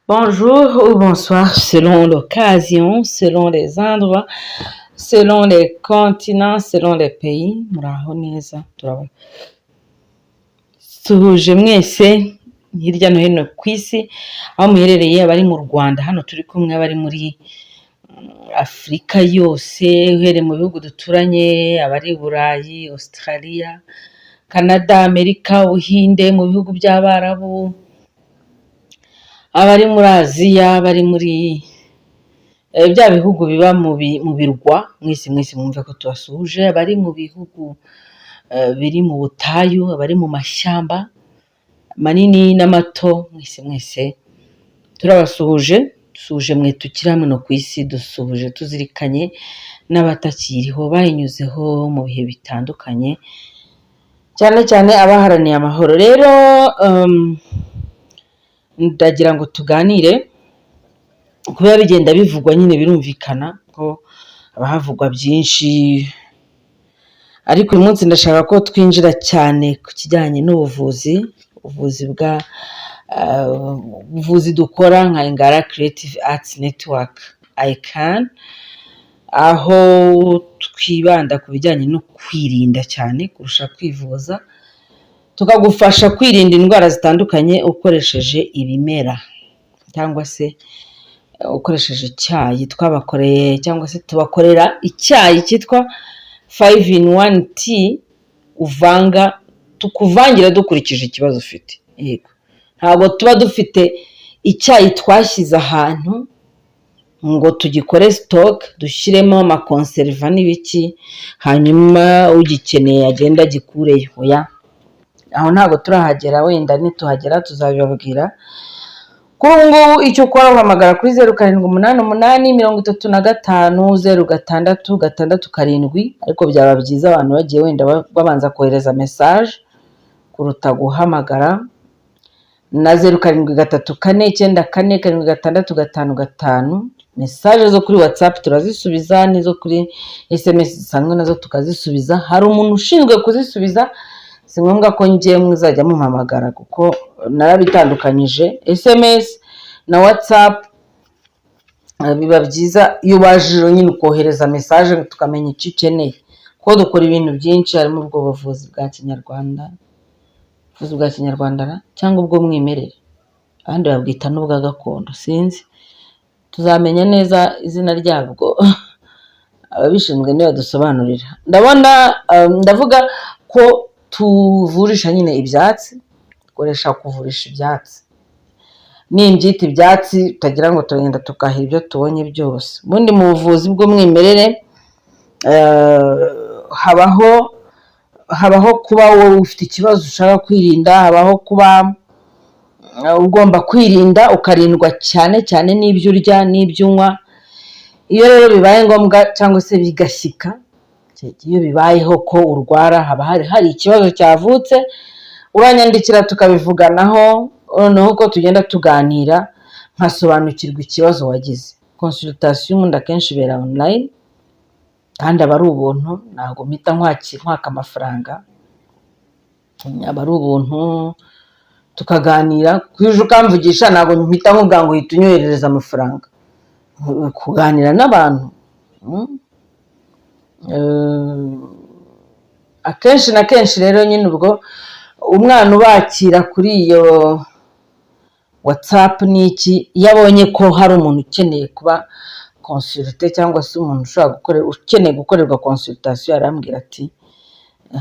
Bonjour ou bonsoir selon l'occasion, selon les endroits, selon les continents, selon les pays. Muraho neza, turabasuhuje mwese hirya no hino ku isi, aho muherereye, abari mu Rwanda hano turi kumwe, abari muri Afurika yose, uhereye mu bihugu duturanye, abari i Burayi, Australia, Canada, Amerika, Ubuhinde, mu bihugu by'Abarabu, abari muri Aziya, abari muri bya bihugu biba mu birwa, mwese mwese mwumve ko tubasuhuje, abari mu bihugu biri mu butayu, abari mu mashyamba manini n'amato, mwese mwese turabasuhuje. Dusuhuje mwe tukiri hano ku isi, dusuhuje tuzirikanye n'abatakiriho bayinyuzeho mu bihe bitandukanye, cyane cyane abaharaniye amahoro. Rero ndagira ngo tuganire kuba bigenda bivugwa nyine, birumvikana ko haba havugwa byinshi, ariko uyu munsi ndashaka ko twinjira cyane ku kijyanye n'ubuvuzi, ubuvuzi bwa ubuvuzi dukora nka Ingara Creative Arts Network ICAN, aho twibanda ku bijyanye no kwirinda cyane kurusha kwivuza, tukagufasha kwirinda indwara zitandukanye ukoresheje ibimera cyangwa se ukoresheje icyayi twabakoreye, cyangwa se tubakorera icyayi cyitwa 5 in 1 tea, uvanga, tukuvangira dukurikije ikibazo ufite. Yego, ntabwo tuba dufite icyayi twashyize ahantu ngo tugikore stock, dushyiremo ama conservant n'ibiki, hanyuma ugikeneye agende agikureyo. Oya, aho ntabwo turahagera, wenda nituhagera tuzabibabwira. Kuri ubu ngubu icyo ukora, uhamagara kuri 0788 35 06 67, ariko byaba byiza abantu bagiye wenda babanza kohereza message kuruta guhamagara, na 0734 94 76 55. Message zo kuri WhatsApp turazisubiza, n'izo kuri SMS zisanzwe nazo tukazisubiza. Hari umuntu ushinzwe kuzisubiza, si ngombwa ko ngiye muzajya mumpamagara, kuko narabitandukanyije SMS na WhatsApp. Biba byiza iyo ubajije nyine ukohereza message, tukamenya icyo ukeneye, kuko dukora ibintu byinshi, harimo ubwo buvuzi bwa kinyarwanda, ubuvuzi bwa kinyarwanda cyangwa ubw'umwimerere, abandi babwita n'ubwa gakondo, sinzi, tuzamenya neza izina ryabwo ababishinzwe nibadusobanurira. Ndabona ndavuga ko tuvurisha nyine ibyatsi, dukoresha kuvurisha ibyatsi. Nimbyita ibyatsi utagira ngo turagenda tukahira ibyo tubonye byose. Ubundi mu buvuzi bw'umwimerere habaho kuba wowe ufite ikibazo ushaka kwirinda, habaho kuba ugomba kwirinda, ukarindwa cyane cyane n'ibyo urya n'ibyo unywa. Iyo rero bibaye ngombwa cyangwa se bigashyika, iyo bibayeho ko urwara, haba hari ikibazo cyavutse, uranyandikira tukabivuganaho, noneho uko tugenda tuganira nkasobanukirwa ikibazo wagize. Consultation ubundi akenshi ibera online kandi aba ari ubuntu, ntabwo mpita nkwaka amafaranga, aba ari ubuntu, tukaganira. Kuko iyo uje ukamvugisha, ntabwo mpita nkubwira ngo uhita unyoherereza amafaranga. Kuganira n'abantu, akenshi na kenshi rero nyine ubwo umwana ubakira kuri iyo WhatsApp n'iki, iyo abonye ko hari umuntu ukeneye kuba consulté cyangwa se umuntu ushobora gukore ukeneye gukorerwa consultation, arambwira ati: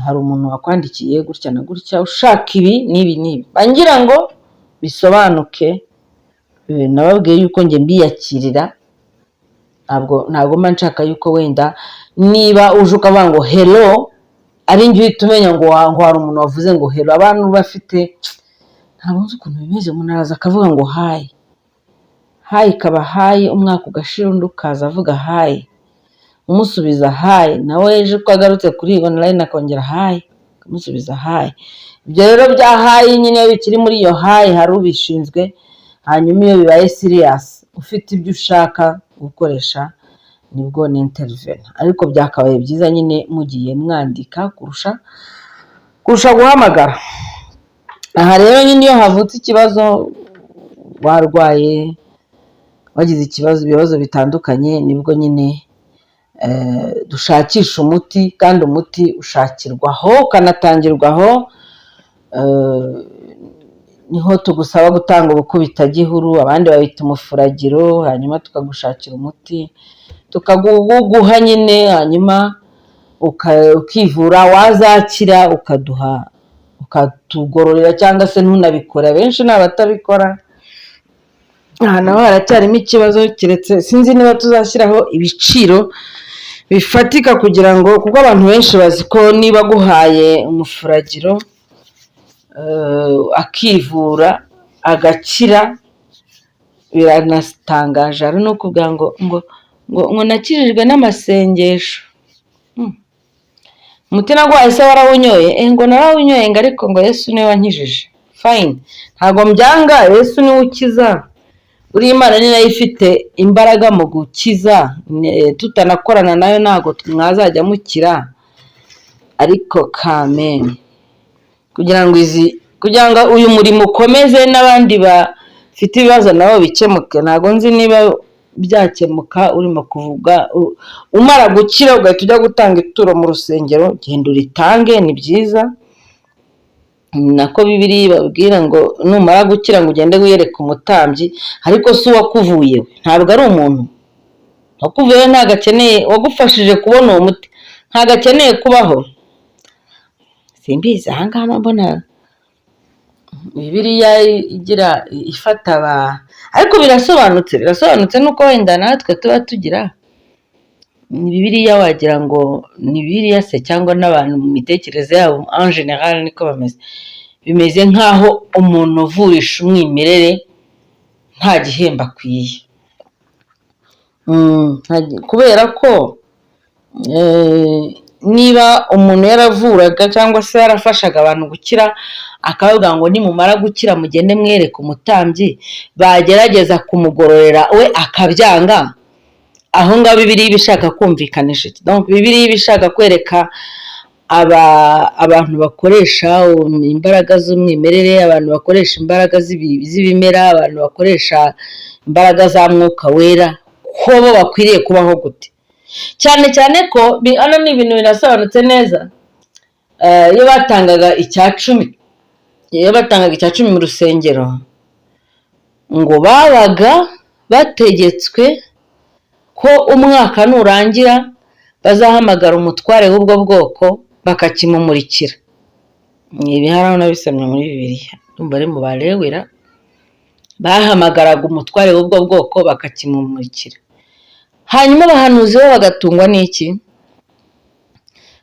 "Hari umuntu wakwandikiye gutya na gutya, ushaka ibi n'ibi n'ibi." Ngira ngo bisobanuke, nababwiye yuko njye mbiyakirira, ntabwo mba nshaka yuko wenda niba uje ukavuga ngo "Hello", ari njye uhita umenya ngo hari umuntu wavuze ngo "Hello". Abantu bafite, ntabwo nzi ukuntu bimeze, umuntu araza akavuga ngo "Hi, hi", ikaba hi, umwaka ugashira, undi ukaza avuga "Hi", umusubiza "Hi", nawe ejo uko agarutse kuri online akongera "Hi", ukamusubiza "Hi". Ibyo rero bya "Hi" nyine, iyo bikiri muri iyo "Hi", hari ubishinzwe. Hanyuma iyo bibaye serious, ufite ibyo ushaka gukoresha, nibwo nintervena. Ariko byakabaye byiza nyine mugiye mwandika kurusha guhamagara. Aha rero nyine iyo havutse ikibazo Warwaye, wagize ikibazo, ibibazo bitandukanye, nibwo nyine dushakisha umuti, kandi umuti ushakirwa aho ukanatangirwa aho. Niho tugusaba gutanga ubukubitagihuru, abandi babita umufuragiro, hanyuma tukagushakira umuti tukaguha nyine, hanyuma ukivura, wazakira ukaduha, ukatugororera, cyangwa se ntunabikore. Abenshi ni abatabikora. Aha naho haracyarimo ikibazo, keretse sinzi niba tuzashyiraho ibiciro bifatika kugira ngo, kuko abantu benshi bazi ko niba aguhaye umufuragiro akivura agakira, biranatangaje. Hari no kuvuga ngo nakijijwe n'amasengesho. Umuti naguhaye se warawunyoye? Ngo narawunyoye, ngo ariko ngo Yesu niwe wankijije. Fine, ntabwo mbyanga, Yesu niwe ukiza. Buriya Imana ni nayo ifite imbaraga mu gukiza, tutanakorana nayo ntabwo mwazajya mukira, ariko kameme kugira ngo uyu murimo ukomeze n'abandi bafite ibibazo nabo bikemuke. Ntabwo nzi niba byakemuka urimo kuvuga umara gukira ugahita ujya gutanga ituro mu rusengero. Genda uritange, ni byiza. Ni nako Bibiliya ibabwira ngo numara gukira ngo ugende wiyereke umutambyi. Ariko si uwakuvuye we ntabwo ari umuntu wakuvuye we, ntabwo akeneye, wagufashije kubona uwo muti ntabwo akeneye kubaho? Simbizi. Ahangaha mbona Bibiliya igira ifata aba, ariko birasobanutse nuko wenda natwe tuba tugira ni Bibiliya, wagira ngo ni Bibiliya se cyangwa n'abantu mu mitekerereze yabo en général niko bameze. Bimeze nk'aho umuntu uvurisha umwimerere nta gihembo akwiye. Kubera ko niba umuntu yaravuraga cyangwa se yarafashaga abantu gukira, akababwira ngo nimumara gukira mugende mwereke umutambyi, bagerageza kumugororera we akabyanga, aho ngaho Bibiliya iba ishaka kumvikanisha iki? Donc Bibiliya iba ishaka kwereka abantu bakoresha imbaraga z'umwimerere, abantu bakoresha imbaraga z'ibimera, abantu bakoresha imbaraga za Mwuka Wera, ko bo bakwiriye kubaho gute? Cyane cyane ko hano ni ibintu birasobanutse neza. Iyo batangaga icya cumi, iyo batangaga icya cumi mu rusengero, ngo babaga bategetswe ko umwaka nurangira bazahamagara umutware w'ubwo bwoko bakakimumurikira. Ibi hari aho nabisomye muri Bibiliya, ndumva ari mu Balewera, bahamagaraga umutware w'ubwo bwoko bakakimumurikira. Hanyuma abahanuzi bo bagatungwa n'iki?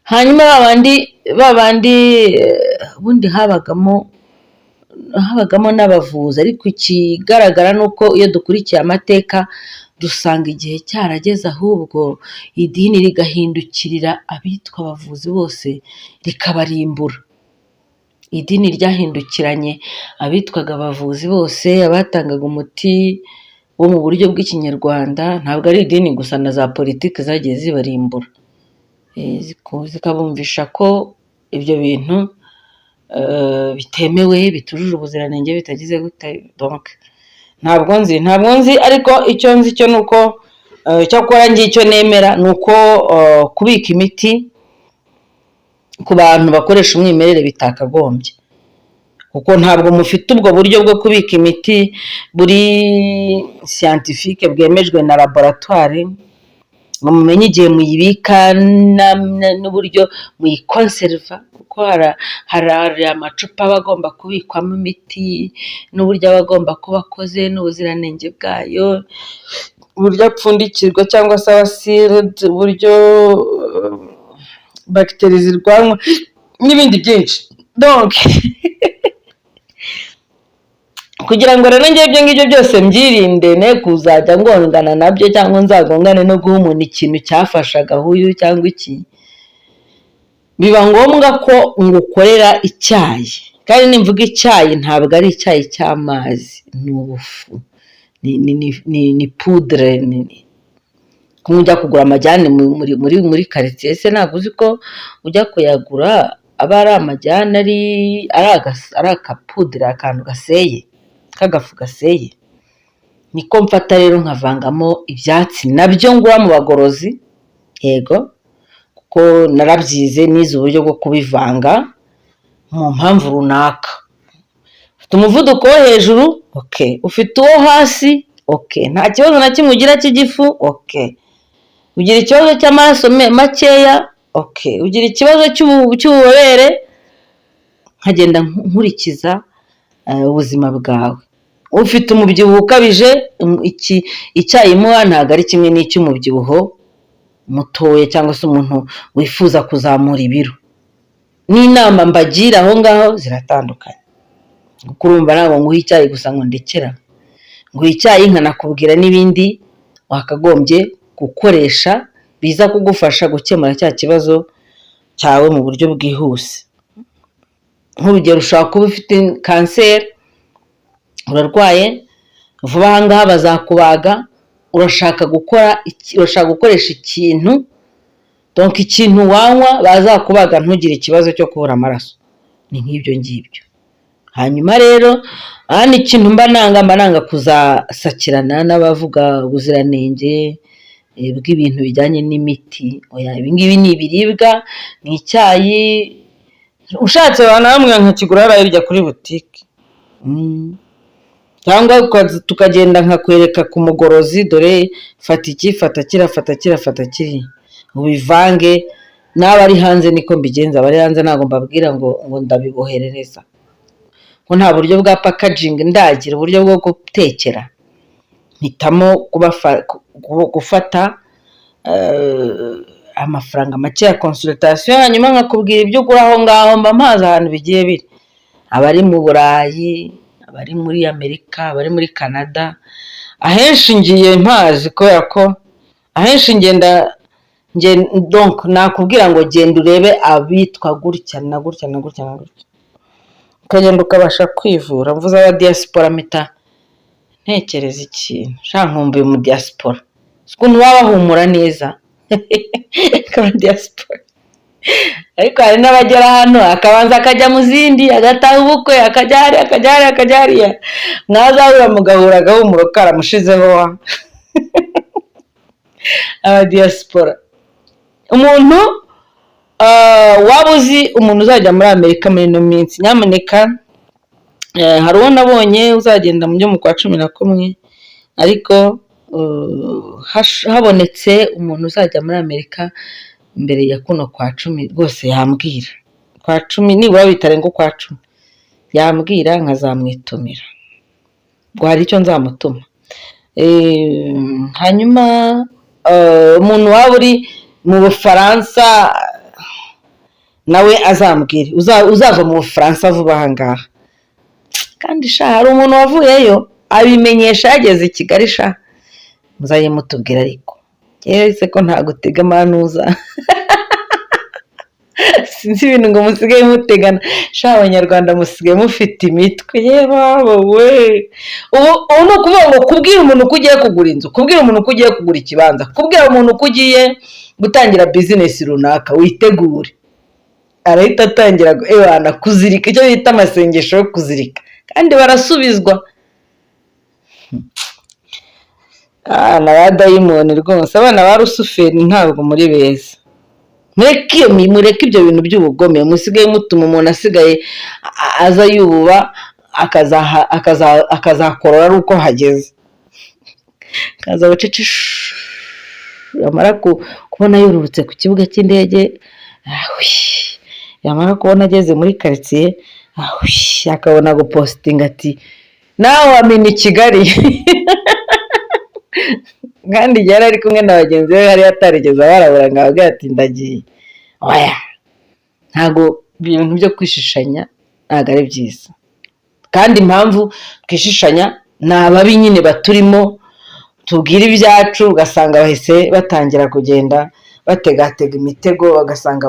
Hanyuma babandi ubundi habagamo n'abavuzi, ariko ikigaragara ni uko iyo dukurikiye amateka dusanga igihe cyarageze ahubwo idini rigahindukirira abitwa abavuzi bose rikabarimbura. Idini ryahindukiranye abitwaga abavuzi bose, abatangaga umuti wo mu buryo bw'ikinyarwanda. Ntabwo ari idini gusa, na za politiki zagiye zibarimbura, zikabumvisha ko ibyo bintu bitemewe, bitujuje ubuziranenge, bitagize gute. Donc ntabwo nzi, ariko icyo nzi cyo ni uko cyakora njye icyo nemera ni uko kubika imiti ku bantu bakoresha umwimerere bitakagombye, kuko ntabwo mufite ubwo buryo bwo kubika imiti buri scientifique, bwemejwe na laboratoire, ngo mumenye igihe muyibika n'uburyo muyikonserva, kuko hari amacupa aba agomba kubikwamo imiti n'uburyo aba agomba kuba akoze n'ubuziranenge bwayo, uburyo apfundikirwa cyangwa se aba sealed, uburyo bagiteri zirwanywa n'ibindi byinshi. Donc kugira ngo rero njyewe ibyo ngibyo byose mbyirinde, ne kuzajya ngongana nabyo cyangwa nzagongane no guha umuntu ikintu cyafashaga huyu cyangwa iki, biba ngombwa ko ngukorera icyayi. Kandi nimvuga icyayi ntabwo ari icyayi cy'amazi, ni ubufu, ni poudre. Kumwe ujya kugura amajyane muri karitsiye se, ntabwo uzi ko ujya kuyagura aba ari amajyane, ari akapoudre, akantu gaseye k'agafu gaseye? Niko mfata rero nkavangamo ibyatsi nabyo ngura mu bagorozi, yego, kuko narabyize, nize uburyo bwo kubivanga mu mpamvu runaka. Ufite umuvuduko wo hejuru, okay. Ufite uwo hasi, okay. Nta kibazo na kimwe ugira cy'igifu, okay. Ugira ikibazo cy'amaraso makeya, okay. Ugira ikibazo cy'ububobere, nkagenda nkurikiza ubuzima bwawe. Ufite umubyibuho ukabije, icyayi muha ntabwo ari kimwe n'icy'umubyibuho mutoya cyangwa se umuntu wifuza kuzamura ibiro. N'inama mbagira aho ngaho ziratandukanye, kuko urumva ntabwo nguha icyayi gusa ngo ndekere aho. Nguha icyayi nkanakubwira n'ibindi wakagombye gukoresha biza kugufasha gukemura cya kibazo cyawe mu buryo bwihuse. Nk'urugero, ushobora kuba ufite kanseri, urarwaye, vuba aha ngaha bazakubaga, urashaka gukora, urashaka gukoresha ikintu, donc ikintu wanywa bazakubaga ntugire ikibazo cyo kubura amaraso. Ni nk'ibyo ngibyo. Hanyuma rero hano ikintu mba nanga kuzasakirana n'abavuga ubuziranenge bw'ibintu bijyanye n'imiti. Oya, ibi ngibi ni ibiribwa, ni icyayi, ushatse wanambwira nkakigura hariya hirya kuri butike. Cyangwa tukagenda nkakwereka ku mugorozi: dore fata iki, fata kiriya, fata kiriya, fata kiriya, ubivange. N'abari hanze niko mbigenza. Abari hanze ntabwo mbabwira ngo ndabiboherereza, ko nta buryo bwa packaging ndagira, uburyo bwo gutekera. Mpitamo gufata amafaranga make ya consultation, hanyuma nkakubwira ibyo ugura aho ngaho. Mba mpazi ahantu bigiye biri: abari mu Burayi, abari muri Amerika, abari muri Canada. Ahenshi ngiye mpazi, kubera ko ahenshi ngenda. Donc nakubwira ngo genda urebe abitwa gutya na gutya na gutya na gutya, ukagenda ukabasha kwivura. Mvuze aba diaspora mpita ntekereza ikintu sha, nkumbuye mu diaspora, ukuntu baba bahumura neza aba diaspora. Ariko hari n'abagera hano akabanza akajya mu zindi, agataha ubukwe, akajya hariya, akajya hariya, akajya hariya, mwazahura mugahura agahumuro karamushizeho wa. Aba diaspora, umuntu waba uzi umuntu uzajya muri Amerika muri ino minsi, nyamuneka, hari uwo nabonye uzagenda mu byo mu kwa 11, ariko habonetse umuntu uzajya muri Amerika mbere ya kuno kwa 10 rwose yambwira, kwa 10 nibura, bitarenga ukwa 10, yambwira nkazamwitumira ngo hari icyo nzamutuma. Hanyuma umuntu waba uri mu Bufaransa nawe azambwire, uzava mu Bufaransa vuba aha ngaha. Kandi sha, hari umuntu wavuyeyo abimenyesha yageze i Kigali. Sha, muzajye mutubwira. Ariko keretse ko ntabwo utega amanuza, sinzi ibintu ngo musigaye mutegana. Sha, Abanyarwanda musigaye mufite imitwe, yewe we! Ubu ni ukuvuga ngo kubwira umuntu ko ugiye kugura inzu, kubwira umuntu ko ugiye kugura ikibanza, kubwira umuntu ko ugiye gutangira business runaka, witegure, arahita atangira ewana kuzirika icyo bita amasengesho yo kuzirika, kandi barasubizwa. Abana ba dayimoni rwose, abana ba Rusuferi, ntabwo muri beza. Mureke iyo, mureke ibyo bintu by'ubugome musigaye mutuma umuntu asigaye aza yububa, akazakorora ari uko hageze, akaza bucece, yamara kubona yururutse ku kibuga cy'indege, ahwi, yamara kubona ageze muri karitsiye, ahwi, akabona gupositinga ati: "Nawe wamenya i Kigali." Kandi igihe yari ari kumwe na bagenzi be yari atarigeze abarabura ngo ababwire ati: "Ndagiye." Oya, ntabwo ibintu byo kwishishanya ntabwo ari byiza. Kandi impamvu twishishanya ni ababi nyine baturimo, tubwira ibyacu ugasanga bahise batangira kugenda bategatega imitego, bagasanga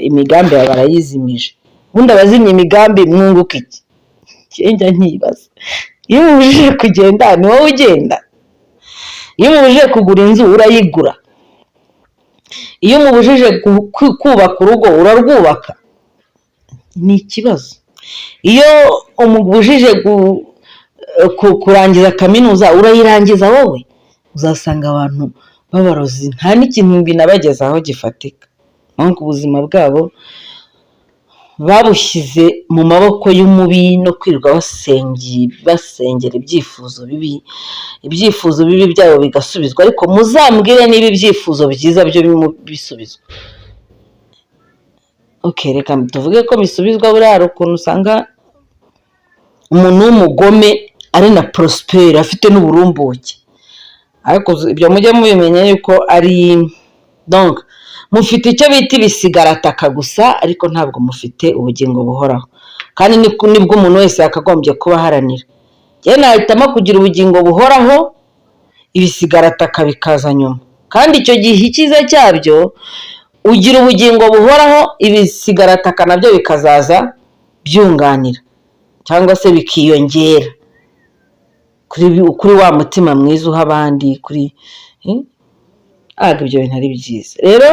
imigambi yawe barayizimije. Ubundi abazimya imigambi mwunguka iki? Njya nkibaza, iyo umubujije kugenda, ni wowe ugenda? Iyo umubujije kugura inzu, urayigura? Iyo umubujije kubaka urugo, urarwubaka? Ni ikibazo. Iyo umubujije Kurangiza kaminuza urayirangiza wowe? Uzasanga abantu b'abarozi nta n'ikintu binabagezaho gifatika. Donc ubuzima bwabo babushyize mu maboko y'umubi no kwirirwa basengera ibyifuzo bibi, ibyifuzo bibi byabo bigasubizwa. Ariko muzambwire niba ibyifuzo byiza byo bisubizwa. Okay, reka tuvuge ko bisubizwa. Buriya hari ukuntu usanga umuntu w'umugome ari na prospère, afite n'uburumbuke, ariko ibyo mujye mubimenya yuko ari, donc mufite icyo bita ibisigarataka gusa, ariko ntabwo mufite ubugingo buhoraho, kandi nibwo umuntu wese yakagombye kuba aharanira. Njyewe nahitamo kugira ubugingo buhoraho, ibisigarataka bikaza nyuma. Kandi icyo gihe icyiza cyabyo, ugira ubugingo buhoraho, ibisigarataka nabyo bikazaza byunganira cyangwa se bikiyongera kuri wa mutima mwiza uha abandi kuri ntabwo ibyo bintu ari byiza. Rero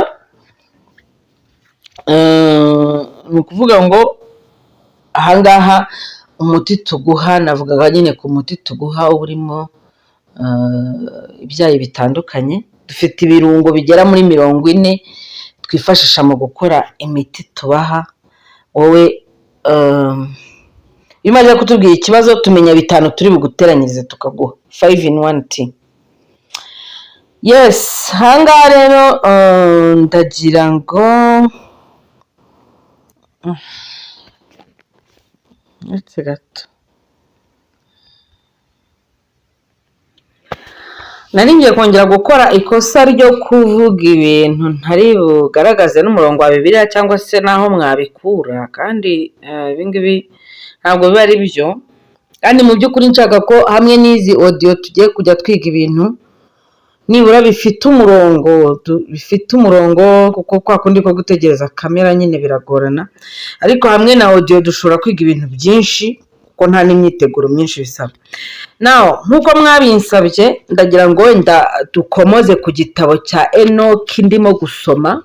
ni ukuvuga ngo ahangaha umuti tuguha, navugaga nyine ku muti tuguha uba urimo ibyayi bitandukanye. Dufite ibirungo bigera muri 40 twifashisha mu gukora imiti tubaha. Wowe iyo umaze kutubwira ikibazo, tumenya bitanu turi buguteranyirize tukaguha five in one tea. Yes, ahangaha rero ndagira ngo uretse gato nari ngiye kongera gukora ikosa ryo kuvuga ibintu ntari bugaragaze n'umurongo wa Bibiliya cyangwa se n'aho mwabikura, kandi ibi ngibi ntabwo biba ari byo. Kandi mu by'ukuri nshaka ko hamwe n'izi audio tugiye kujya twiga ibintu nibura bifite umurongo, bifite umurongo, kuko kwa kundi ko gutegereza kamera nyine biragorana, ariko hamwe na audio dushobora kwiga ibintu byinshi kuko nta n'imyiteguro myinshi bisaba. Naho nk'uko mwabinsabye, ndagira ngo wenda dukomoze ku gitabo cya Enoki ndimo gusoma.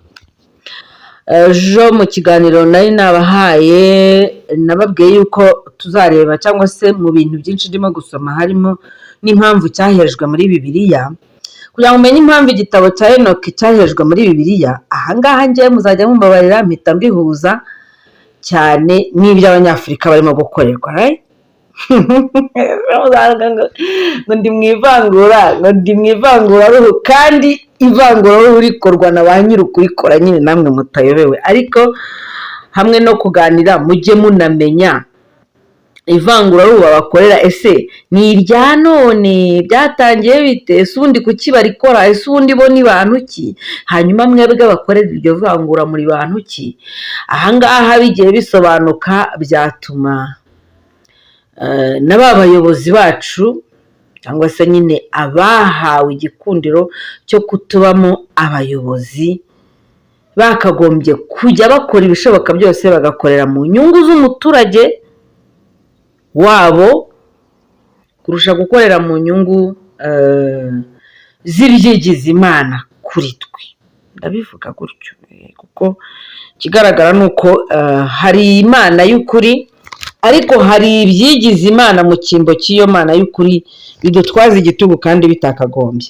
Ejo mu kiganiro nari nabahaye nababwiye yuko tuzareba, cyangwa se mu bintu byinshi ndimo gusoma harimo n'impamvu cyahejwe muri Bibiliya. Kugira ngo umenye impamvu igitabo cya Enoki cyahejwe muri Bibiliya, ahangaha ngewe muzajya mumbabarira mpita mbihuza cyane n'ibyo Abanyafurika barimo gukorerwa, right? Ngo ndi mu ivangura, ngo ndi mu ivanguraruhu, kandi ivanguraruhu rikorwa na ba nyiri ukurikora nyine, namwe mutayobewe. Ariko hamwe no kuganira mujye munamenya ivanguraruhu babakorera, ese ni irya none, byatangiye bite, ese ubundi kuki barikora, ese ubundi bo ni bantu ki, hanyuma mwebwe bakorera iryo vangura muri bantu ki? Ahangaha bigiye bisobanuka byatuma na ba bayobozi bacu, cyangwa se nyine abahawe igikundiro cyo kutubamo abayobozi, bakagombye kujya bakora ibishoboka byose bagakorera mu nyungu z'umuturage wabo kurusha gukorera mu nyungu z'ibyigize imana kuri twe. Ndabivuga gutyo kuko ikigaragara ni uko hari Imana y'ukuri, ariko hari ibyigize imana mu cyimbo cy'iyo Mana y'ukuri bidutwaza igitugu kandi bitakagombye.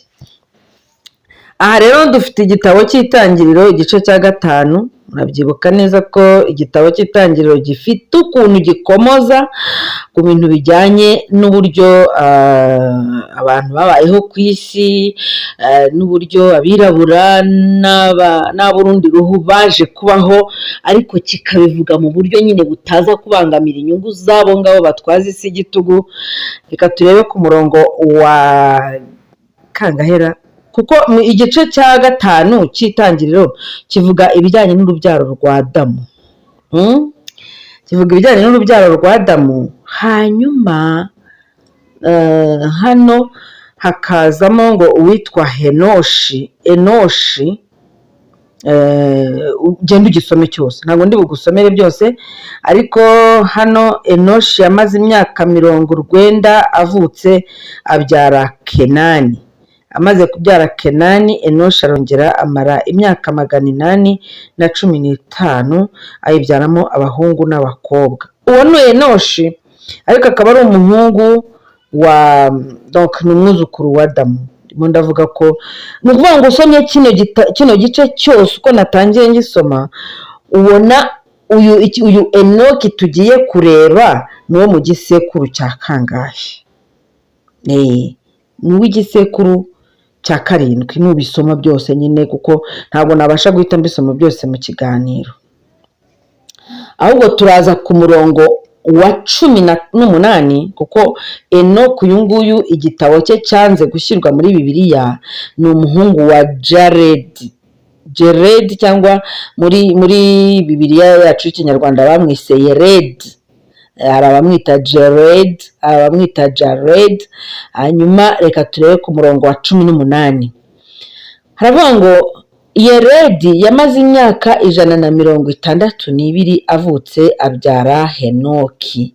Aha rero dufite igitabo cy'Itangiriro, igice cya 5. Murabyibuka neza ko igitabo cy'Itangiriro gifite ukuntu gikomoza ku bintu bijyanye n'uburyo abantu babayeho ku isi, n'uburyo abirabura n'ab'urundi ruhu baje kubaho, ariko kikabivuga mu buryo nyine butaza kubangamira inyungu z'abo ngabo batwaza isi igitugu. Reka turebe ku murongo wa kangahera, kuko mu igice cya 5 cy'Itangiriro kivuga ibijyanye n'urubyaro rwa Adamu. Kivuga ibijyanye n'urubyaro rwa Adamu, hanyuma hano hakazamo ngo uwitwa Henoshi. Enoshi, ugende ugisome cyose, ntabwo ndi bugusomere byose, ariko hano Enoshi yamaze imyaka 90 avutse, abyara Kenani. Amaze kubyara Kenani, Enoshi arongera amara imyaka 815, ayibyaramo abahungu n'abakobwa. Uwo ni Enoshi, ariko akaba ari umuhungu wa, donc ni umwuzukuru wa Adamu. Ndimo ndavuga ko ni ukuvuga ngo usomye kino gice cyose uko natangiye ngisoma, ubona uyu Enoki tugiye kureba ni uwo mu gisekuru cya kangahe? Ni uw'igisekuru cya karindwi nubisoma byose nyine, kuko ntabwo nabasha guhita mbisoma byose mu kiganiro. Ahubwo turaza ku murongo wa 18, kuko Enoki uyu nguyu igitabo cye cyanze gushyirwa muri Bibiliya. Ni umuhungu wa Jaredi, Jeredi, cyangwa muri Bibiliya yacu y'Ikinyarwanda bamwise Yeredi. Hari abamwita Jered, hari abamwita Jared. Hanyuma reka turebe ku murongo wa 18, haravuga ngo: "Yeredi yamaze imyaka 162 avutse, abyara Henoki.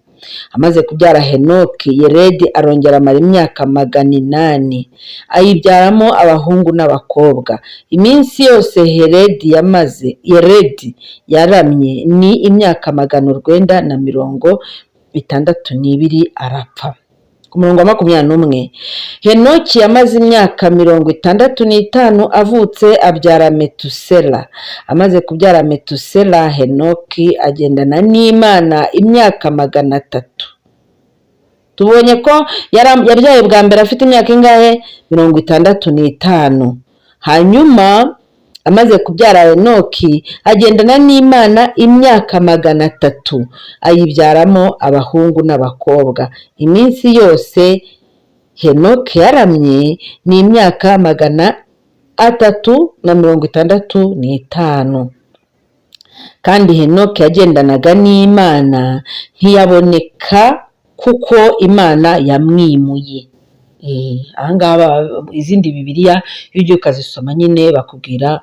Amaze kubyara Henoki, Yeredi arongera amara imyaka 800, ayibyaramo abahungu n'abakobwa. Iminsi yose Heredi yamaze, Yeredi yaramye, ni imyaka 962, arapfa." Ku murongo wa 21: "Henoki yamaze imyaka 65 avutse, abyara Metusela. Amaze kubyara Metusela, Henoki agendana n'Imana imyaka 300." Tubonye ko yabyaye bwa mbere afite imyaka ingahe? 65. Hanyuma amaze kubyara Henoki, agendana n'Imana imyaka 300, ayibyaramo abahungu n'abakobwa. Iminsi yose Henoki yaramye ni imyaka 365. Kandi Henoki yagendanaga n'Imana, ntiyaboneka kuko Imana yamwimuye." Ahangaha izindi Bibiliya iyo ugiye ukazisoma nyine bakubwira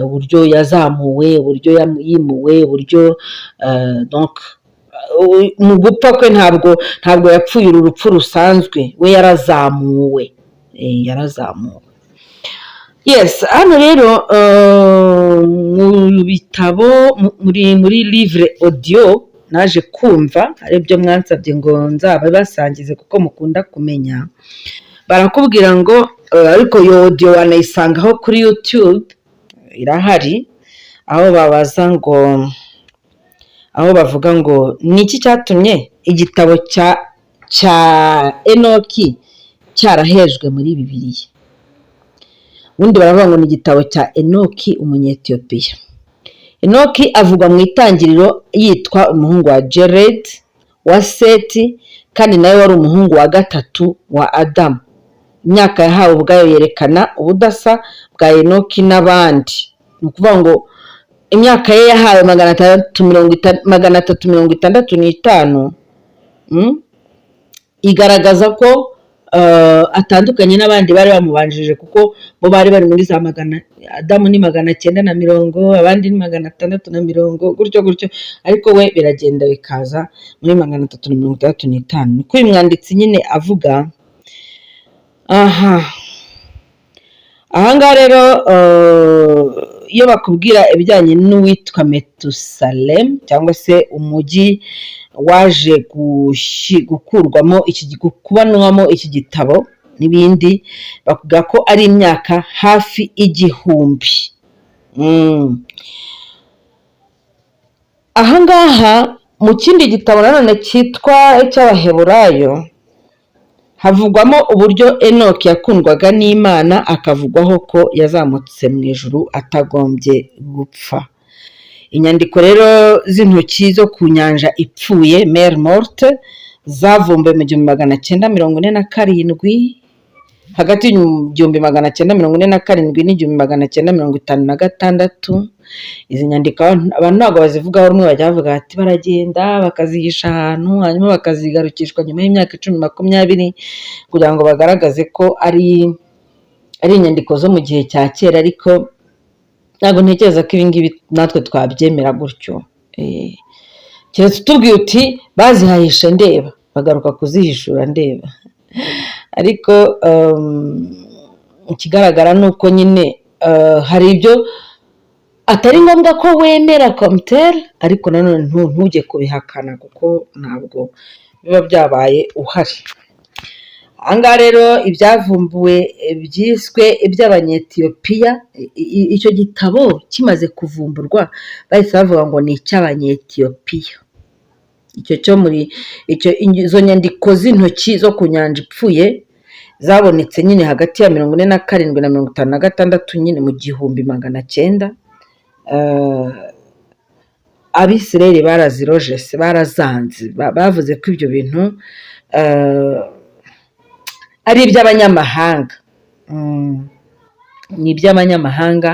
uburyo yazamuwe, uburyo yimuwe, uburyo donc mu gupfa kwe ntabwo yapfuye uru rupfu rusanzwe, we yarazamuwe. Yarazamuwe, yes. Hano rero mu bitabo, muri livre audio naje kumva, aribyo mwansabye ngo nzababasangize kuko mukunda kumenya, barakubwira ngo ariko iyo audio wanayisangaho kuri YouTube irahari, aho babaza ngo, aho bavuga ngo ni iki cyatumye igitabo cya Enoki cyarahejwe muri Bibiliya? Ubundi baravuga ngo ni igitabo cya Enoki Umunyetiyopiya. Enoki avugwa mu Itangiriro yitwa umuhungu wa Jared wa Seti, kandi nawe wari umuhungu wa gatatu wa Adamu. Imyaka yahawe ubwayo yerekana ubudasa bwa Enoki n'abandi. Ni ukuvuga ngo imyaka ye yahawe 365, igaragaza ko atandukanye n'abandi bari bamubanjirije, kuko bo bari bari muri za magana, Adamu ni 920, abandi ni 660, gutyo gutyo, ariko we biragenda bikaza muri 365. Niko uyu mwanditsi nyine avuga. Aha ahangaha rero iyo bakubwira ibijyanye n'uwitwa Metusalem, cyangwa se umujyi waje gukurwamo iki, kubanwamo iki gitabo n'ibindi, bavuga ko ari imyaka hafi 1000. Ahangaha mu kindi gitabo nanone cyitwa icy'Abaheburayo havugwamo uburyo Enoki yakundwaga n'Imana, akavugwaho ko yazamutse mu ijuru atagombye gupfa. Inyandiko rero z'intoki zo ku Nyanja Ipfuye, Mer Morte, zavumbuwe mu 1947, hagati y'1947 n'1956. Izi nyandiko abantu ntabwo bazivugaho rumwe. Bajya bavuga bati baragenda bakazihisha ahantu, hanyuma bakazigarukishwa nyuma y'imyaka 10, 20, kugira ngo bagaragaze ko ari inyandiko zo mu gihe cya kera, ariko ntabwo ntekereza ko ibi ngibi natwe twabyemera gutyo. Keretse utubwiye uti bazihahishe ndeba, bagaruka kuzihishura ndeba. Ariko ikigaragara ni uko nyine hari ibyo atari ngombwa ko wemera komutere, ariko nanone ntujye kubihakana kuko ntabwo biba byabaye uhari. Ahangaha rero ibyavumbuwe byiswe iby'Abanyetiyopiya, icyo gitabo kimaze kuvumburwa bahise bavuga ngo ni icy'Abanyetiyopiya. Icyo cyo muri icyo, izo nyandiko z'intoki zo ku nyanja ipfuye zabonetse nyine hagati ya 47 na 56 nyine mu 1900. Abisirayeli barazirojese, barazanze, bavuze ko ibyo bintu ari iby'abanyamahanga. Ni iby'abanyamahanga,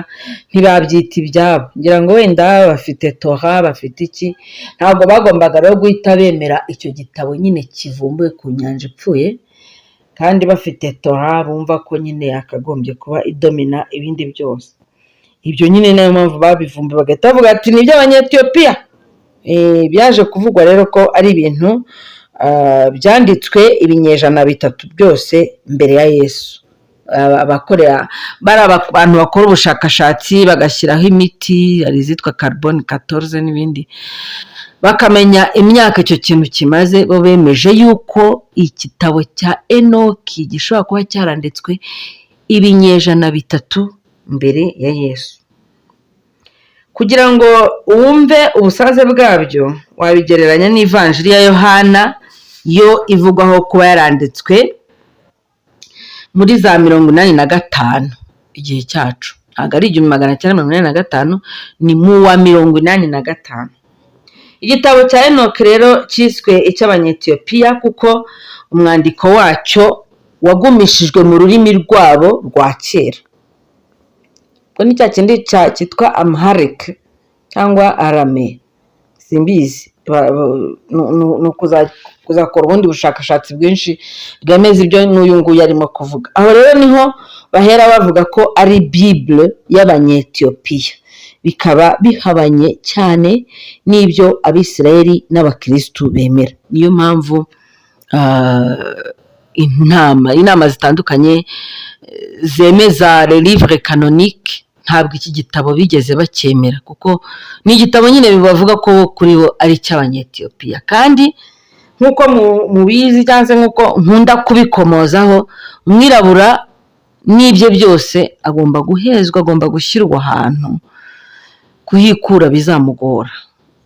ntibabyita ibyabo. Ngira ngo wenda bafite Tora, bafite iki, ntabwo bagombaga rero guhita bemera icyo gitabo nyine kivumbuwe ku nyanja ipfuye, kandi bafite Tora bumva ko nyine yakagombye kuba idomina ibindi byose. Ibyo nyine niyo mpamvu babivumbuye bagahita bavuga ati ni iby'Abanyetiyopiya. Byaje kuvugwa rero ko ari ibintu byanditswe ibinyejana 3 byose mbere ya Yesu. Abakorera bari abantu bakora ubushakashatsi bagashyiraho imiti, hari izitwa carbone 14 n'ibindi, bakamenya imyaka icyo kintu kimaze. Bo bemeje yuko igitabo cya Enoki gishobora kuba cyaranditswe ibinyejana 3 mbere ya Yesu. Kugira ngo wumve ubusaze bwabyo, wabigereranya n'ivanjiri ya Yohana, yo ivugwaho kuba yaranditswe muri za 85 igihe cyacu. Ntabwo ari 1985, ni mu wa 85. Igitabo cya Enoki rero cyiswe icy'Abanyetiyopiya kuko umwandiko wacyo wagumishijwe mu rurimi rwabo rwa kera. Ubwo ni cya kindi cyitwa Amharic cyangwa Arame, simbizi. Ni kuzakora ubundi bushakashatsi bwinshi bwemeza ibyo n'uyu nguyu arimo kuvuga. Aho rero niho bahera bavuga ko ari Bible y'Abanyetiyopiya, bikaba bihabanye cyane n'ibyo Abisirayeli n'Abakirisitu bemera. Niyo mpamvu inama zitandukanye zemeza les livres canoniques ntabwo iki gitabo bigeze bacyemera, kuko ni igitabo nyine bavuga ko kuri bo ari icy'Abanyetiyopiya. Kandi nk'uko mubizi cyangwa se nk'uko nkunda kubikomozaho, umwirabura n'ibye byose agomba guhezwa, agomba gushyirwa ahantu kuhikura bizamugora,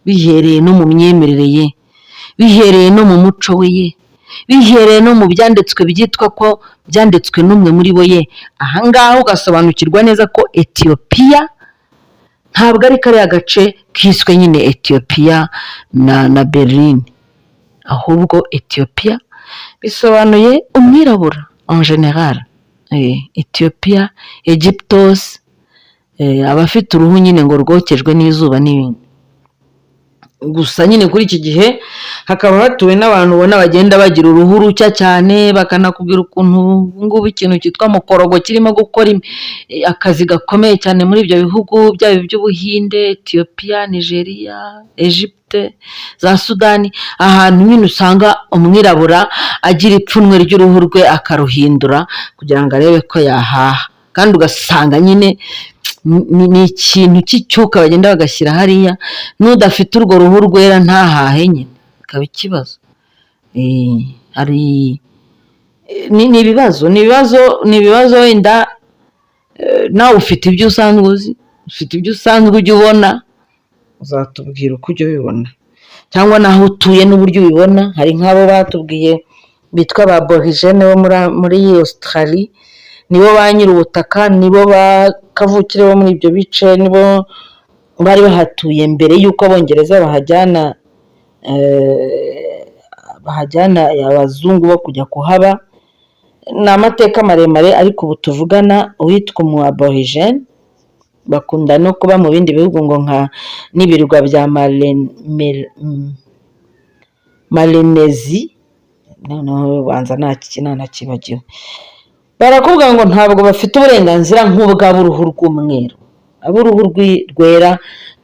bihereye no mu myemerere ye, bihereye no mu muco we ye, bihereye no mu byanditswe byitwa ko byanditswe n'umwe muri bo ye. Ahangaha ugasobanukirwa neza ko Etiyopiya ntabwo ari kariya gace kiswe nyine Etiyopiya na Berlin, ahubwo Etiyopiya bisobanuye umwirabura en général. Etiyopiya, Egyptos, abafite uruhu nyine ngo rwokejwe n'izuba n'ibindi. Gusa nyine kuri iki gihe hakaba hatuwe n'abantu ubona bagenda bagira uruhu rucya cyane, bakanakubwira ukuntu ubu ngubu ikintu cyitwa mukorogo kirimo gukora akazi gakomeye cyane muri ibyo bihugu, byaba iby'Ubuhinde, Etiyopiya, Nigeria, Egypte, za Sudani, ahantu nyine usanga umwirabura agira ipfunwe ry'uruhu rwe akaruhindura kugira ngo arebe ko yahaha. Kandi ugasanga nyine ni ikintu cy'icyuka bagenda bagashyira hariya, n'udafite urwo ruhu rwera ntahahe nyine bikaba ikibazo. Hari ni ibibazo, ni ibibazo, ni ibibazo. Wenda nawe ufite ibyo usanzwe uzi, ufite ibyo usanzwe ujya ubona, uzatubwira uko ujya ubibona cyangwa n'aho utuye n'uburyo ubibona. Hari nk'abo batubwiye bitwa ba aborigènes bo muri Australie, nibo ba nyir'ubutaka, nibo ba kavukire bo muri ibyo bice, nibo bari bahatuye mbere y'uko Abongereza bahajyana abazungu bo kujya kuhaba. Ni amateka maremare, ariko ubu tuvugana uwitwa umu aborigène bakunda no kuba mu bindi bihugu ngo nka n'ibirwa bya Malenezi, noneho banza nanakibagiwe. Barakubwira ngo ntabwo bafite uburenganzira nk'ubw'ab'uruhu rw'umweru, ab'uruhu rwera.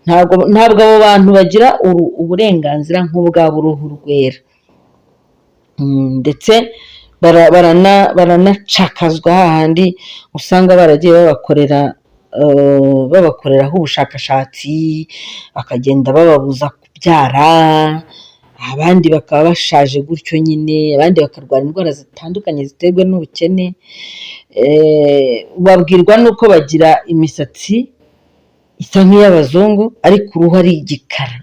Ntabwo abo bantu bagira uburenganzira nk'ubw'ab'uruhu rwera. Ndetse baranacakazwa hahandi usanga baragiye babakoreraho ubushakashatsi, bakagenda bababuza kubyara. Abandi bakaba bashaje gutyo nyine, abandi bakarwara indwara zitandukanye ziterwa n'ubukene. Babwirwa n'uko bagira imisatsi isa nk'iy'abazungu ariko uruhu ari igikara,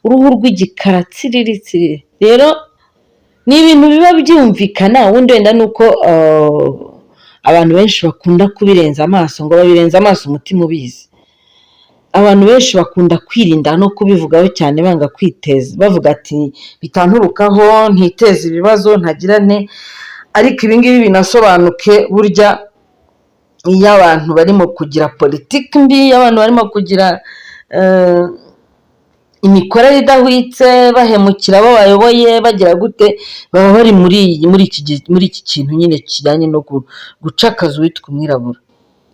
uruhu rw'igikara tsiriri tsiriri. Rero ni ibintu biba byumvikana, ubundi wenda ni uko abantu benshi bakunda kubirenza amaso, ngo babirenza amaso umutima ubizi. Abantu benshi bakunda kwirinda no kubivugaho cyane, banga kwiteza, bavuga ati bitanturukaho, ntiteze ibibazo, ntagira nte. Ariko ibi ngibi binasobanuke, burya iyo abantu barimo kugira politiki mbi, iyo abantu barimo kugira imikorere idahwitse, bahemukira abo bayoboye, bagira gute, baba bari muri iki kintu nyine kijyanye no gucakaza uwitwa umwirabura.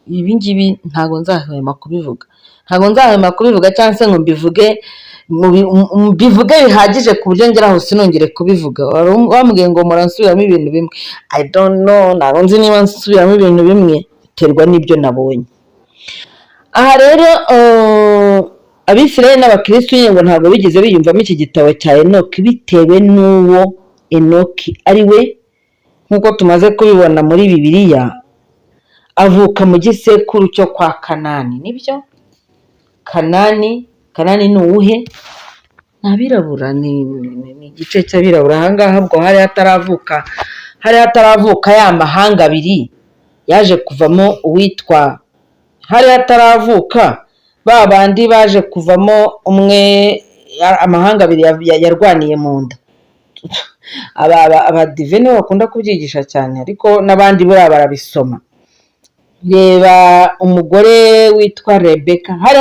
Ibi ngibi ntabwo nzahwema kubivuga, ntabwo nzahwema kubivuga cyangwa se ngo mbivuge mbivuge bihagije ku buryo ngera aho sinongere kubivuga. Wambwiye ngo muransubiramo ibintu bimwe, I don't know, ntabwo nzi niba nsubiramo ibintu bimwe, biterwa n'ibyo nabonye. Aha rero Abisirayeli n'abakirisitu nyine ngo ntabwo bigeze biyumvamo iki gitabo cya Enoki, bitewe n'uwo Enoki ari we. Nk'uko tumaze kubibona muri Bibiliya, avuka mu gisekuru cyo kwa Kanani. Nibyo, Kanani. Kanani ni uwuhe? Ni abirabura, ni igice cy'abirabura. Ahangaha ubwo hari hataravuka ya mahanga abiri yaje kuvamo uwitwa, hari hataravuka ba bandi baje kuvamo umwe, amahanga abiri yarwaniye mu nda. Abadive nibo bakunda kubyigisha cyane, ariko n'abandi buriya barabisoma. Reba umugore witwa Rebeka, hari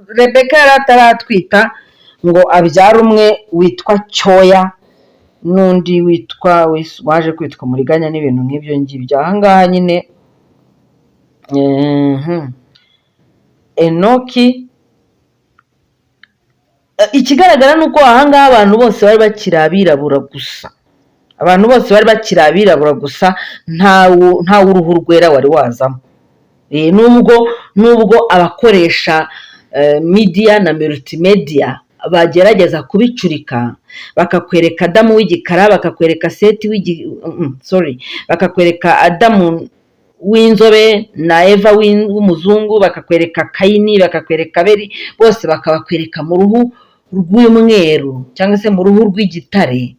Rebeka yari ataratwita ngo abyare umwe witwa Cyoya n'undi witwa waje kwitwa Muriganya n'ibintu nk'ibyo ngibyo. Aha ngaha nyine Enoki, ikigaragara ni uko aha ngaha abantu bose bari bakiri abirabura gusa, abantu bose bari bakiri abirabura gusa, nta w'uruhu rwera wari wazamo. Nubwo abakoresha media na multimedia bagerageza kubicurika, bakakwereka Adamu w'igikara, bakakwereka Seti, sorry, bakakwereka Adamu w'inzobe na Eva w'umuzungu, bakakwereka Kayini, bakakwereka Abeli, bose bakabakwereka mu ruhu rw'umweru cyangwa se mu ruhu rw'igitare,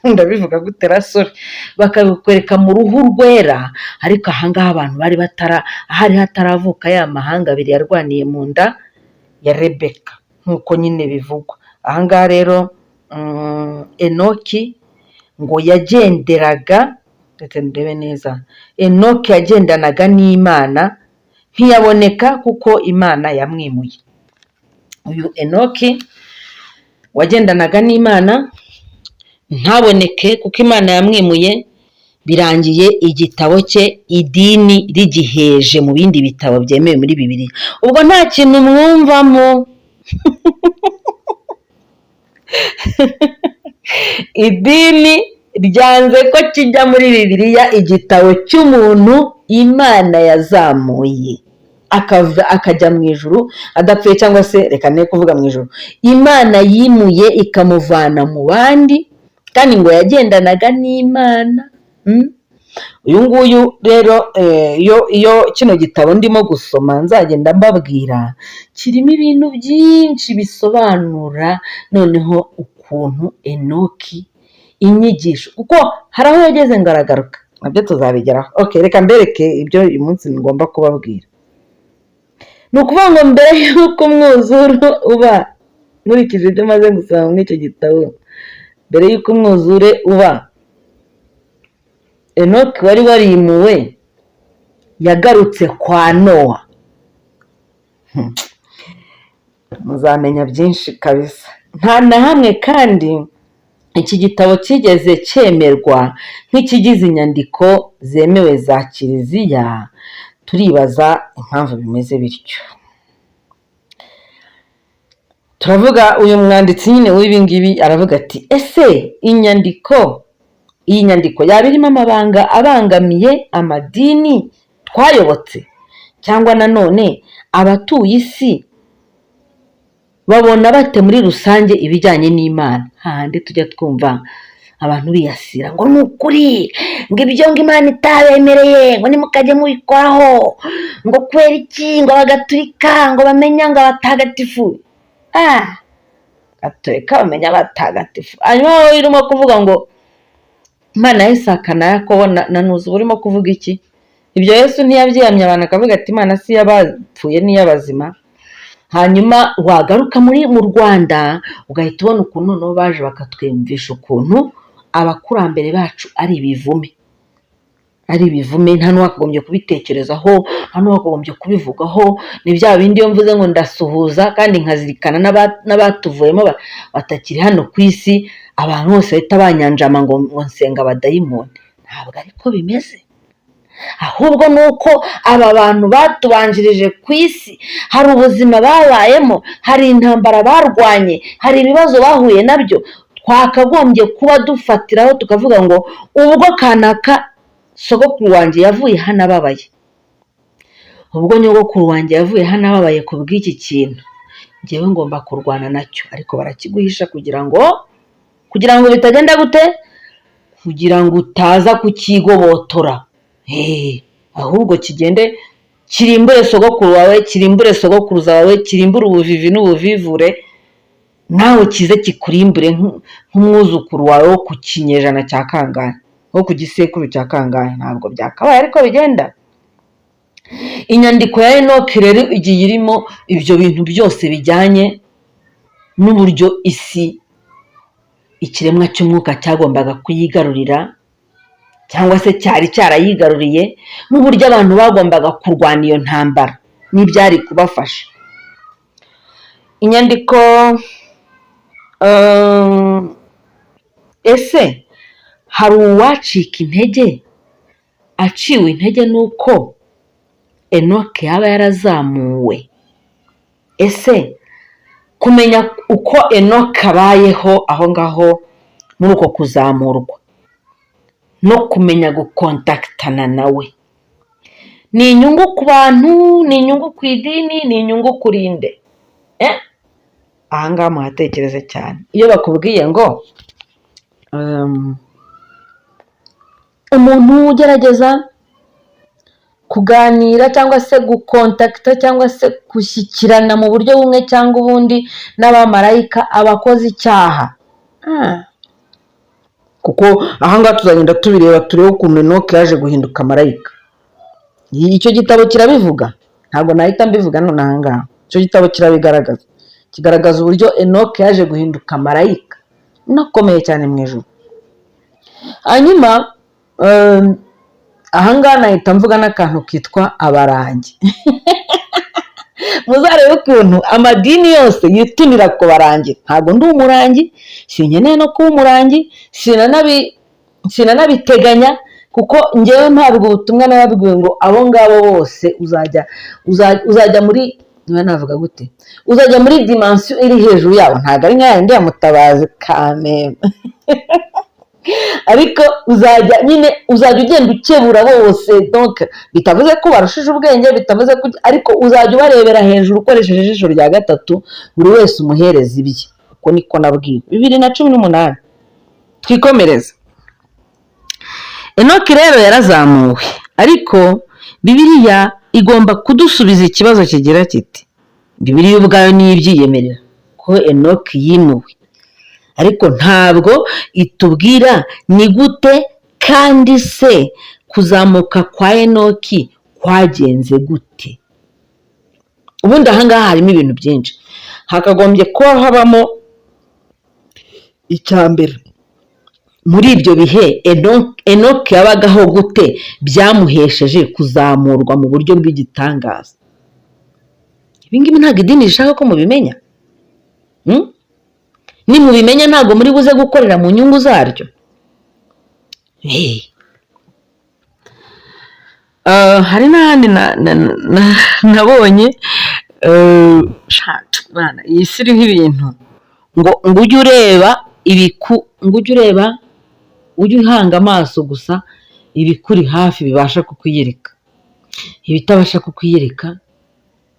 ndabivuga gute ra, sorry, bakabikwereka mu ruhu rwera. Ariko ahangaha abantu bari batara, hari hataravuka ya mahanga abiri yarwaniye mu nda ya Rebeka, nk'uko nyine bivugwa ahangaha. Rero Enoki ngo yagenderaga, reka ndebe neza, Enoki yagendanaga n'Imana, ntiyaboneka kuko Imana yamwimuye. Uyu Enoki wagendanaga n'Imana ntaboneke kuko Imana yamwimuye, birangiye igitabo cye idini rigiheje mu bindi bitabo byemewe muri Bibiliya. Ubwo nta kintu mwumvamo? Idini ryanze ko kijya muri Bibiliya, igitabo cy'umuntu Imana yazamuye akava akajya mu ijuru adapfuye, cyangwa se reka ne kuvuga mu ijuru, Imana yimuye ikamuvana mu bandi, kandi ngo yagendanaga n'Imana. Uyu nguyu rero, iyo kino gitabo ndimo gusoma nzagenda mbabwira, kirimo ibintu byinshi bisobanura noneho ukuntu Enoki, inyigisho, kuko hari aho yageze ngo aragaruka, nabyo tuzabigeraho. Okay, reka mbereke ibyo uyu munsi ngomba kubabwira. Ni ukuvuga ngo mbere y'uko umwuzure uba, nkurikije ibyo maze gusoma muri icyo gitabo, mbere y'uko umwuzure uba, Enoki wari warimuwe yagarutse kwa Nowa. Muzamenya byinshi kabisa. Nta na hamwe kandi iki gitabo cyigeze cyemerwa nk'ikigize inyandiko zemewe za Kiliziya. Turibaza impamvu bimeze bityo. Turavuga uyu mwanditsi nyine w'ibi ngibi aravuga ati: ese iyi nyandiko yaba irimo amabanga abangamiye amadini twayobotse, cyangwa nanone abatuye isi Babona bate muri rusange ibijyanye n'Imana? Hahandi tujya twumva abantu biyasira ngo ni ukuri, ngo ibyo ngo Imana itabemereye ngo nimukajye mubikoraho, ngo kubera iki, ngo Abagatulika ngo bamenya ngo abatagatifu, Gatolika bamenya abatagatifu. Hanyuma wowe urimo kuvuga ngo Imana ya Isaka na Yakobo na Nuzu, urimo kuvuga iki? Ibyo Yesu ntiyabyiyamye abantu akavuga ati Imana si iy'abapfuye n'iy'abazima? Hanyuma wagaruka muri mu Rwanda ugahita ubona ukuntu noneho baje bakatwumvisha ukuntu abakurambere bacu ari ibivume, ari ibivume, nta n'uwakagombye kubitekerezaho, nta n'uwakagombye kubivugaho. Ni bya bindi iyo mvuze ngo ndasuhuza kandi nkazirikana n'abatuvuyemo batakiri hano ku isi, abantu bose bahita banyanjama ngo nsenga abadayimoni. Ntabwo ariko bimeze, ahubwo ni uko aba bantu batubanjirije ku isi hari ubuzima babayemo, hari intambara barwanye, hari ibibazo bahuye nabyo twakagombye kuba dufatiraho tukavuga ngo ubwo kanaka sogokuru wanjye yavuye hano ababaye, ubwo nyogokuru wanjye yavuye hano ababaye ku bw'iki kintu, njyewe ngomba kurwana nacyo. Ariko barakiguhisha kugira ngo bitagenda gute, kugira ngo utaza kukigobotora, ahubwo kigende kirimbure sogokuru wawe, kirimbure sogokuruza wawe, kirimbure ubuvivi n'ubuvivure, nawe kize kikurimbure nk'umwuzukuru wawe wo ku kinyejana cya kangahe, wo ku gisekuru cya kangahe. Ntabwo byakabaye ariko bigenda. Inyandiko ya Enoki rero igiye irimo ibyo bintu byose bijyanye n'uburyo isi ikiremwa cy'umwuka cyagombaga kuyigarurira cyangwa se cyari cyarayigaruriye, n'uburyo abantu bagombaga kurwana iyo ntambara n'ibyari kubafasha. Inyandiko, ese hari uwacika intege aciwe intege n'uko Enoke yaba yarazamuwe? Ese kumenya uko Enoke abayeho aho ngaho muri uko kuzamurwa no kumenya gukontakitana nawe ni inyungu ku bantu, ni inyungu ku idini, ni inyungu kuri nde? Aha ngaha muhatekereze cyane. Iyo bakubwiye ngo umuntu ugerageza kuganira cyangwa se gukontakita cyangwa se gushyikirana mu buryo bumwe cyangwa ubundi n'abamarayika aba akoze icyaha. Kuko aha ngaha tuzagenda tubireba, turebe ukuntu Enoke yaje guhinduka marayika. Icyo gitabo kirabivuga, ntabwo nahita mbivuga none aha ngaha. Icyo gitabo kirabigaragaza, kigaragaza uburyo Enoke yaje guhinduka marayika unakomeye cyane mu ijuru. Hanyuma aha ngaha nahita mvuga n'akantu kitwa abarangi. Muzarebe ukuntu amadini yose yitunira ku barangi. Ntabwo ndi umurangi, sinkeneye no kuba umurangi, sinanabiteganya, kuko ngewe ntabwo ubutumwa nababwiwe ngo abo ngabo bose uzajya muri, niba navuga gute, uzajya muri dimension iri hejuru yabo. Ntabwo ari nka yandi ya Mutabazi kameme, ariko uzajya nyine uzajya ugenda ukebura bose. Donc bitavuze ko barushije ubwenge, bitavuze ko, ariko uzajya ubarebera hejuru ukoresheje ijisho rya gatatu, buri wese umuhereza ibye. Uko niko nabwiwe 2018. Twikomereze. Enoki rero yarazamuwe, ariko Bibiliya igomba kudusubiza ikibazo kigira kiti: Bibiliya ubwayo niyo ibyiyemerera ko Enoki yimuwe, ariko ntabwo itubwira ni gute, kandi se kuzamuka kwa Enoki kwagenze gute? Ubundi ahangaha harimo ibintu byinshi hakagombye kuba habamo. Icya mbere, muri ibyo bihe Enoki yabagaho gute byamuhesheje kuzamurwa mu buryo bw'igitangaza? Ibi ngibi ntabwo idini rishaka ko mubimenya. Nimubimenya ntabwo muri buze gukorera mu nyungu zaryo. Hey. Hari n'ahandi nabonye, sha, Mana, iyi si iriho ibintu ngo ujye ureba ibiku, ngo ujye ureba, ujye uhanga amaso gusa ibikuri hafi bibasha kukwiyereka, ibitabasha kukwiyereka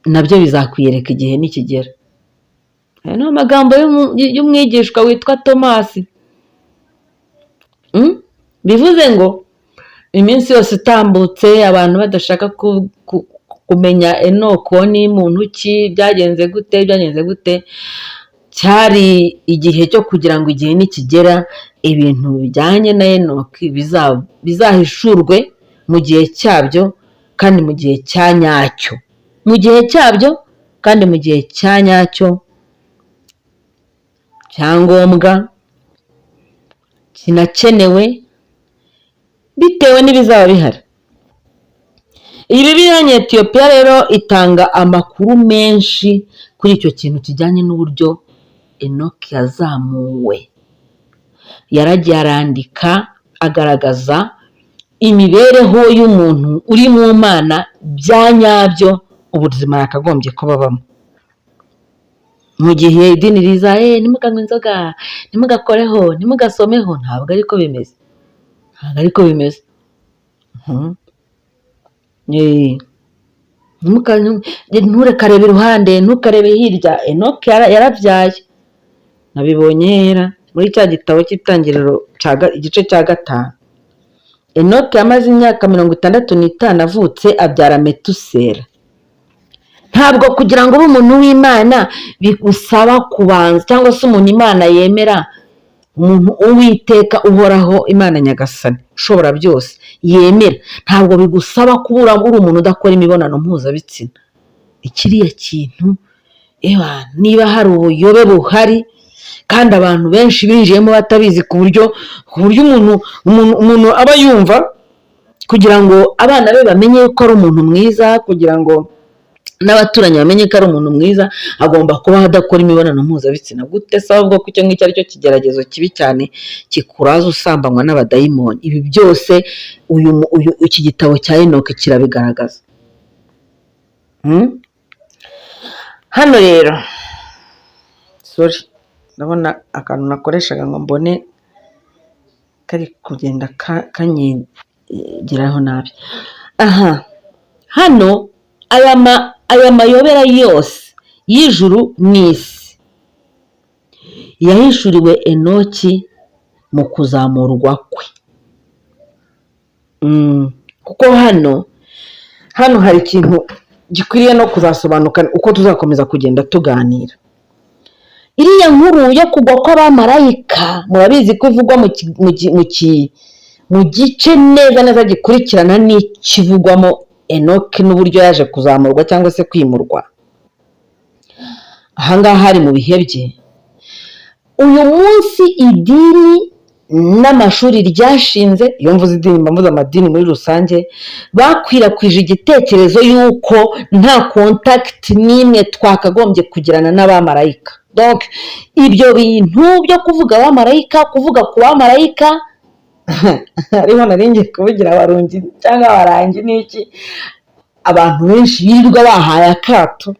nabyo bizakwiyereka igihe nikigera. Aya ni amagambo y'umwigishwa witwa Tomasi. Bivuze ngo iminsi yose itambutse abantu badashaka kumenya Enoko ni muntu ki, byagenze gute, byagenze gute, cyari igihe cyo kugira ngo igihe nikigera ibintu bijyanye na Enoki bizahishurwe mu gihe cyabyo kandi mu gihe cya nyacyo, mu gihe cyabyo kandi mu gihe cya nyacyo, cyangombwa kinakenewe bitewe n'ibizaba bihari. Iyi Bibiliya y'Etiyopiya rero itanga amakuru menshi kuri icyo kintu kijyanye n'uburyo Enoki yazamuwe. Yaragiye arandika, agaragaza imibereho y'umuntu uri mu Mana bya nyabyo, ubuzima yakagombye kuba abamo. Mu gihe idini riza ntimukanywe inzoga, ntimugakoreho, ntimugasomeho, ntabwo ariko bimeze, ntabwo ariko bimeze. Nturekarebe iruhande, ntukarebe hirya. Enoki yarabyaye, nabibonye hera muri cya gitabo cy'Itangiriro, igice cya 5. Enoki yamaze imyaka 65 avutse, abyara Metusera. Ntabwo kugira ngo ube umuntu w'Imana bigusaba kubanza, cyangwa se umuntu Imana yemera, umuntu Uwiteka uhoraho Imana Nyagasani ushobora byose yemera, ntabwo bigusaba kuba uri umuntu udakora imibonano mpuzabitsina. Ikiriya kintu, ewa, niba hari ubuyobe buhari kandi abantu benshi binjiyemo batabizi, ku buryo umuntu aba yumva kugira ngo abana be bamenye ko ari umuntu mwiza, kugira ngo n'abaturanyi bamenye ko ari umuntu mwiza, agomba kubaho adakora imibonano mpuzabitsina. Gute se ahubwo ko icyo ngicyo ari cyo kigeragezo kibi cyane kikuraza usambanywa n'abadayimoni? Ibi byose iki gitabo cya Enoki kirabigaragaza. Hano rero, sorry, ndabona akantu nakoreshaga ngo mbone kari kugenda kanyigiraho nabi. Aha hano aya mayobera yose y'ijuru n'isi yahishuriwe Enoki mu kuzamurwa kwe. Kuko hano hari ikintu gikwiriye no kuzasobanuka uko tuzakomeza kugenda tuganira. Iriya nkuru yo kugwa kw'abamarayika, murabizi ko ivugwa mu gice neza neza gikurikirana n'ikivugwamo Enoki n'uburyo yaje kuzamurwa cyangwa se kwimurwa. Ahangaha hari mu bihe bye. Uyu munsi idini n'amashuri ryashinze, iyo mvuze idini mba mvuze amadini muri rusange, bakwirakwije igitekerezo y'uko nta contact n'imwe twakagombye kugirana n'abamarayika. Donc ibyo bintu byo kuvuga abamarayika, kuvuga ku bamarayika, hariho nari ngiye kuvugira abarungi cyangwa abarangi n'iki, abantu benshi birirwa bahaye akato,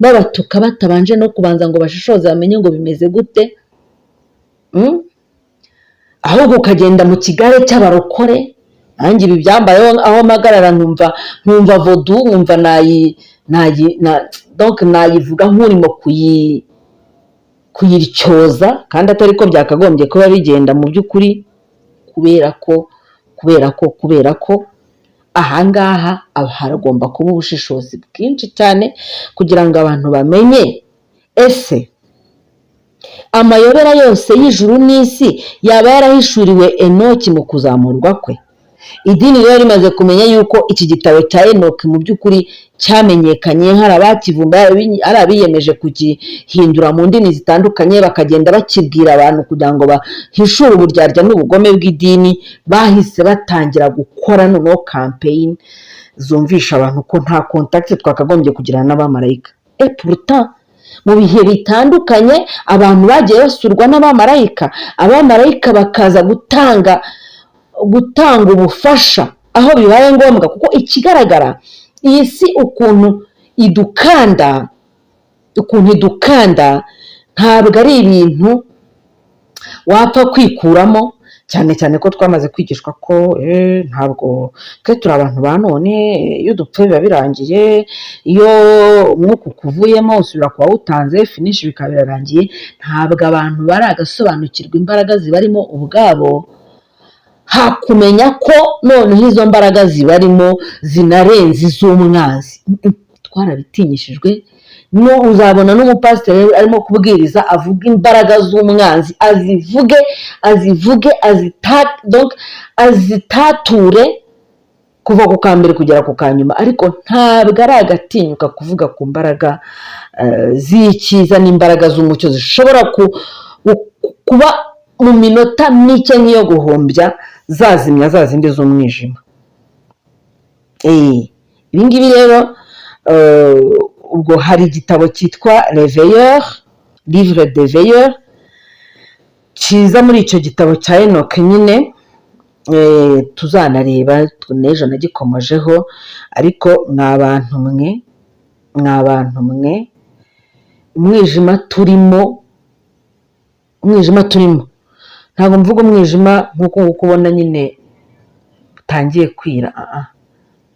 babatuka batabanje no kubanza ngo bashishoze bamenye ngo bimeze gute. Ahubwo ukagenda mu kigare cy'abarokore. Nanjye ibi byambayeho, aho mpagarara nkumva vaudou, nkumva nayi nayi na donc nayivuga nk'urimo kuyityoza, kandi atari ko byakagombye kuba bigenda mu by'ukuri, kubera ko ahangaha hagomba kuba ubushishozi bwinshi cyane kugira ngo abantu bamenye: ese amayobera yose y'ijuru n'isi yaba yarahishuriwe Enoki mu kuzamurwa kwe? Idini rero rimaze kumenya yuko iki gitabo cya Enoki mu by'ukuri cyamenyekanye, hari abakivumba, hari abiyemeje kugihindura mu ndimi zitandukanye, bakagenda bakibwira abantu kugira ngo bahishure uburyarya n'ubugome bw'idini. Bahise batangira gukora noneho campaign zumvisha abantu ko nta contact twakagombye kugirana n'abamarayika. Et pourtant mu bihe bitandukanye abantu bagiye basurwa n'abamarayika, abamarayika bakaza gutanga ubufasha aho bibaye ngombwa, kuko ikigaragara iyi si ukuntu idukanda ntabwo ari ibintu wapfa kwikuramo cyangwa se ngo uvuge ngo Cyane cyane ko twamaze kwigishwa ko ntabwo twe turi abantu ba none, iyo dupfuye biba birangiye, iyo umwuka ukuvuyemo usubira ku wawutanze, finish, bikaba birarangiye. Ntabwo abantu baragasobanukirwa imbaraga zibarimo ubwabo, hakumenya ko noneho izo mbaraga zibarimo zinarenze iz'umwanzi. Twarabitinyishijwe. No uzabona n'umupasiteri arimo kubwiriza avuga imbaraga z'umwanzi, azivuge, azivuge, donc azitature kuva ku ka mbere kugera ku ka nyuma, ariko ntabwo ari agatinyuka kuvuga ku mbaraga z'icyiza n'imbaraga z'umucyo zishobora kuba mu minota mike nk'iyo guhumbya zazimya za zindi z'umwijima. Ibi ngibi rero, ubwo hari igitabo cyitwa Les Veilleurs, Livre des Veilleurs, kiza muri icyo gitabo cya Enoch nyine, tuzanareba n'ejo nagikomojeho. Ariko mwa bantu mwe, mwa bantu mwe, umwijima turimo, umwijima turimo, ntabwo mvuga umwijima nk'uko nguko ubona nyine utangiye kwira, ah ah.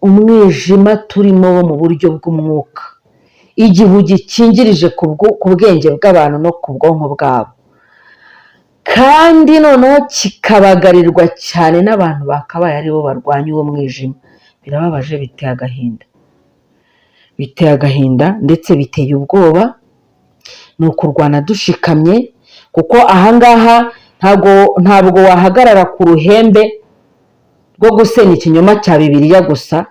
Umwijima turimo wo mu buryo bw'umwuka, igihu gikingirije ku bwenge bw'abantu no ku bwonko bwabo, kandi noneho kikabagarirwa cyane n'abantu bakabaye aribo barwanya uwo mwijima. Birababaje, biteye agahinda, biteye agahinda ndetse biteye ubwoba. Ni ukurwana dushikamye, kuko ahangaha ntabwo wahagarara ku ruhembe rwo gusenya ikinyoma cya Bibiliya gusa,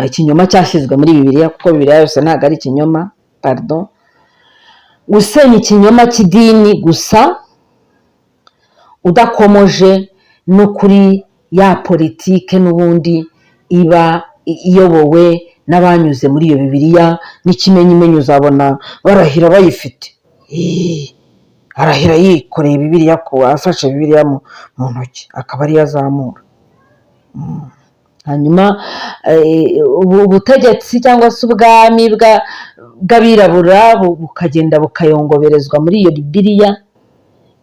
ikinyoma cyashyizwe muri Bibiliya, kuko Bibiliya yose ntabwo ari ikinyoma, pardon, gusenya ikinyoma cy'idini gusa udakomoje no kuri ya politike n'ubundi iba iyobowe n'abanyuze muri iyo Bibiliya. N'ikimenyimenyi, uzabona barahira bayifite. Arahira yikoreye Bibiliya, ko afashe Bibiliya mu ntoki, akaba ariyo azamura. Hanyuma ubutegetsi cyangwa se ubwami bw'abirabura bukagenda bukayongoberezwa muri iyo Bibiliya,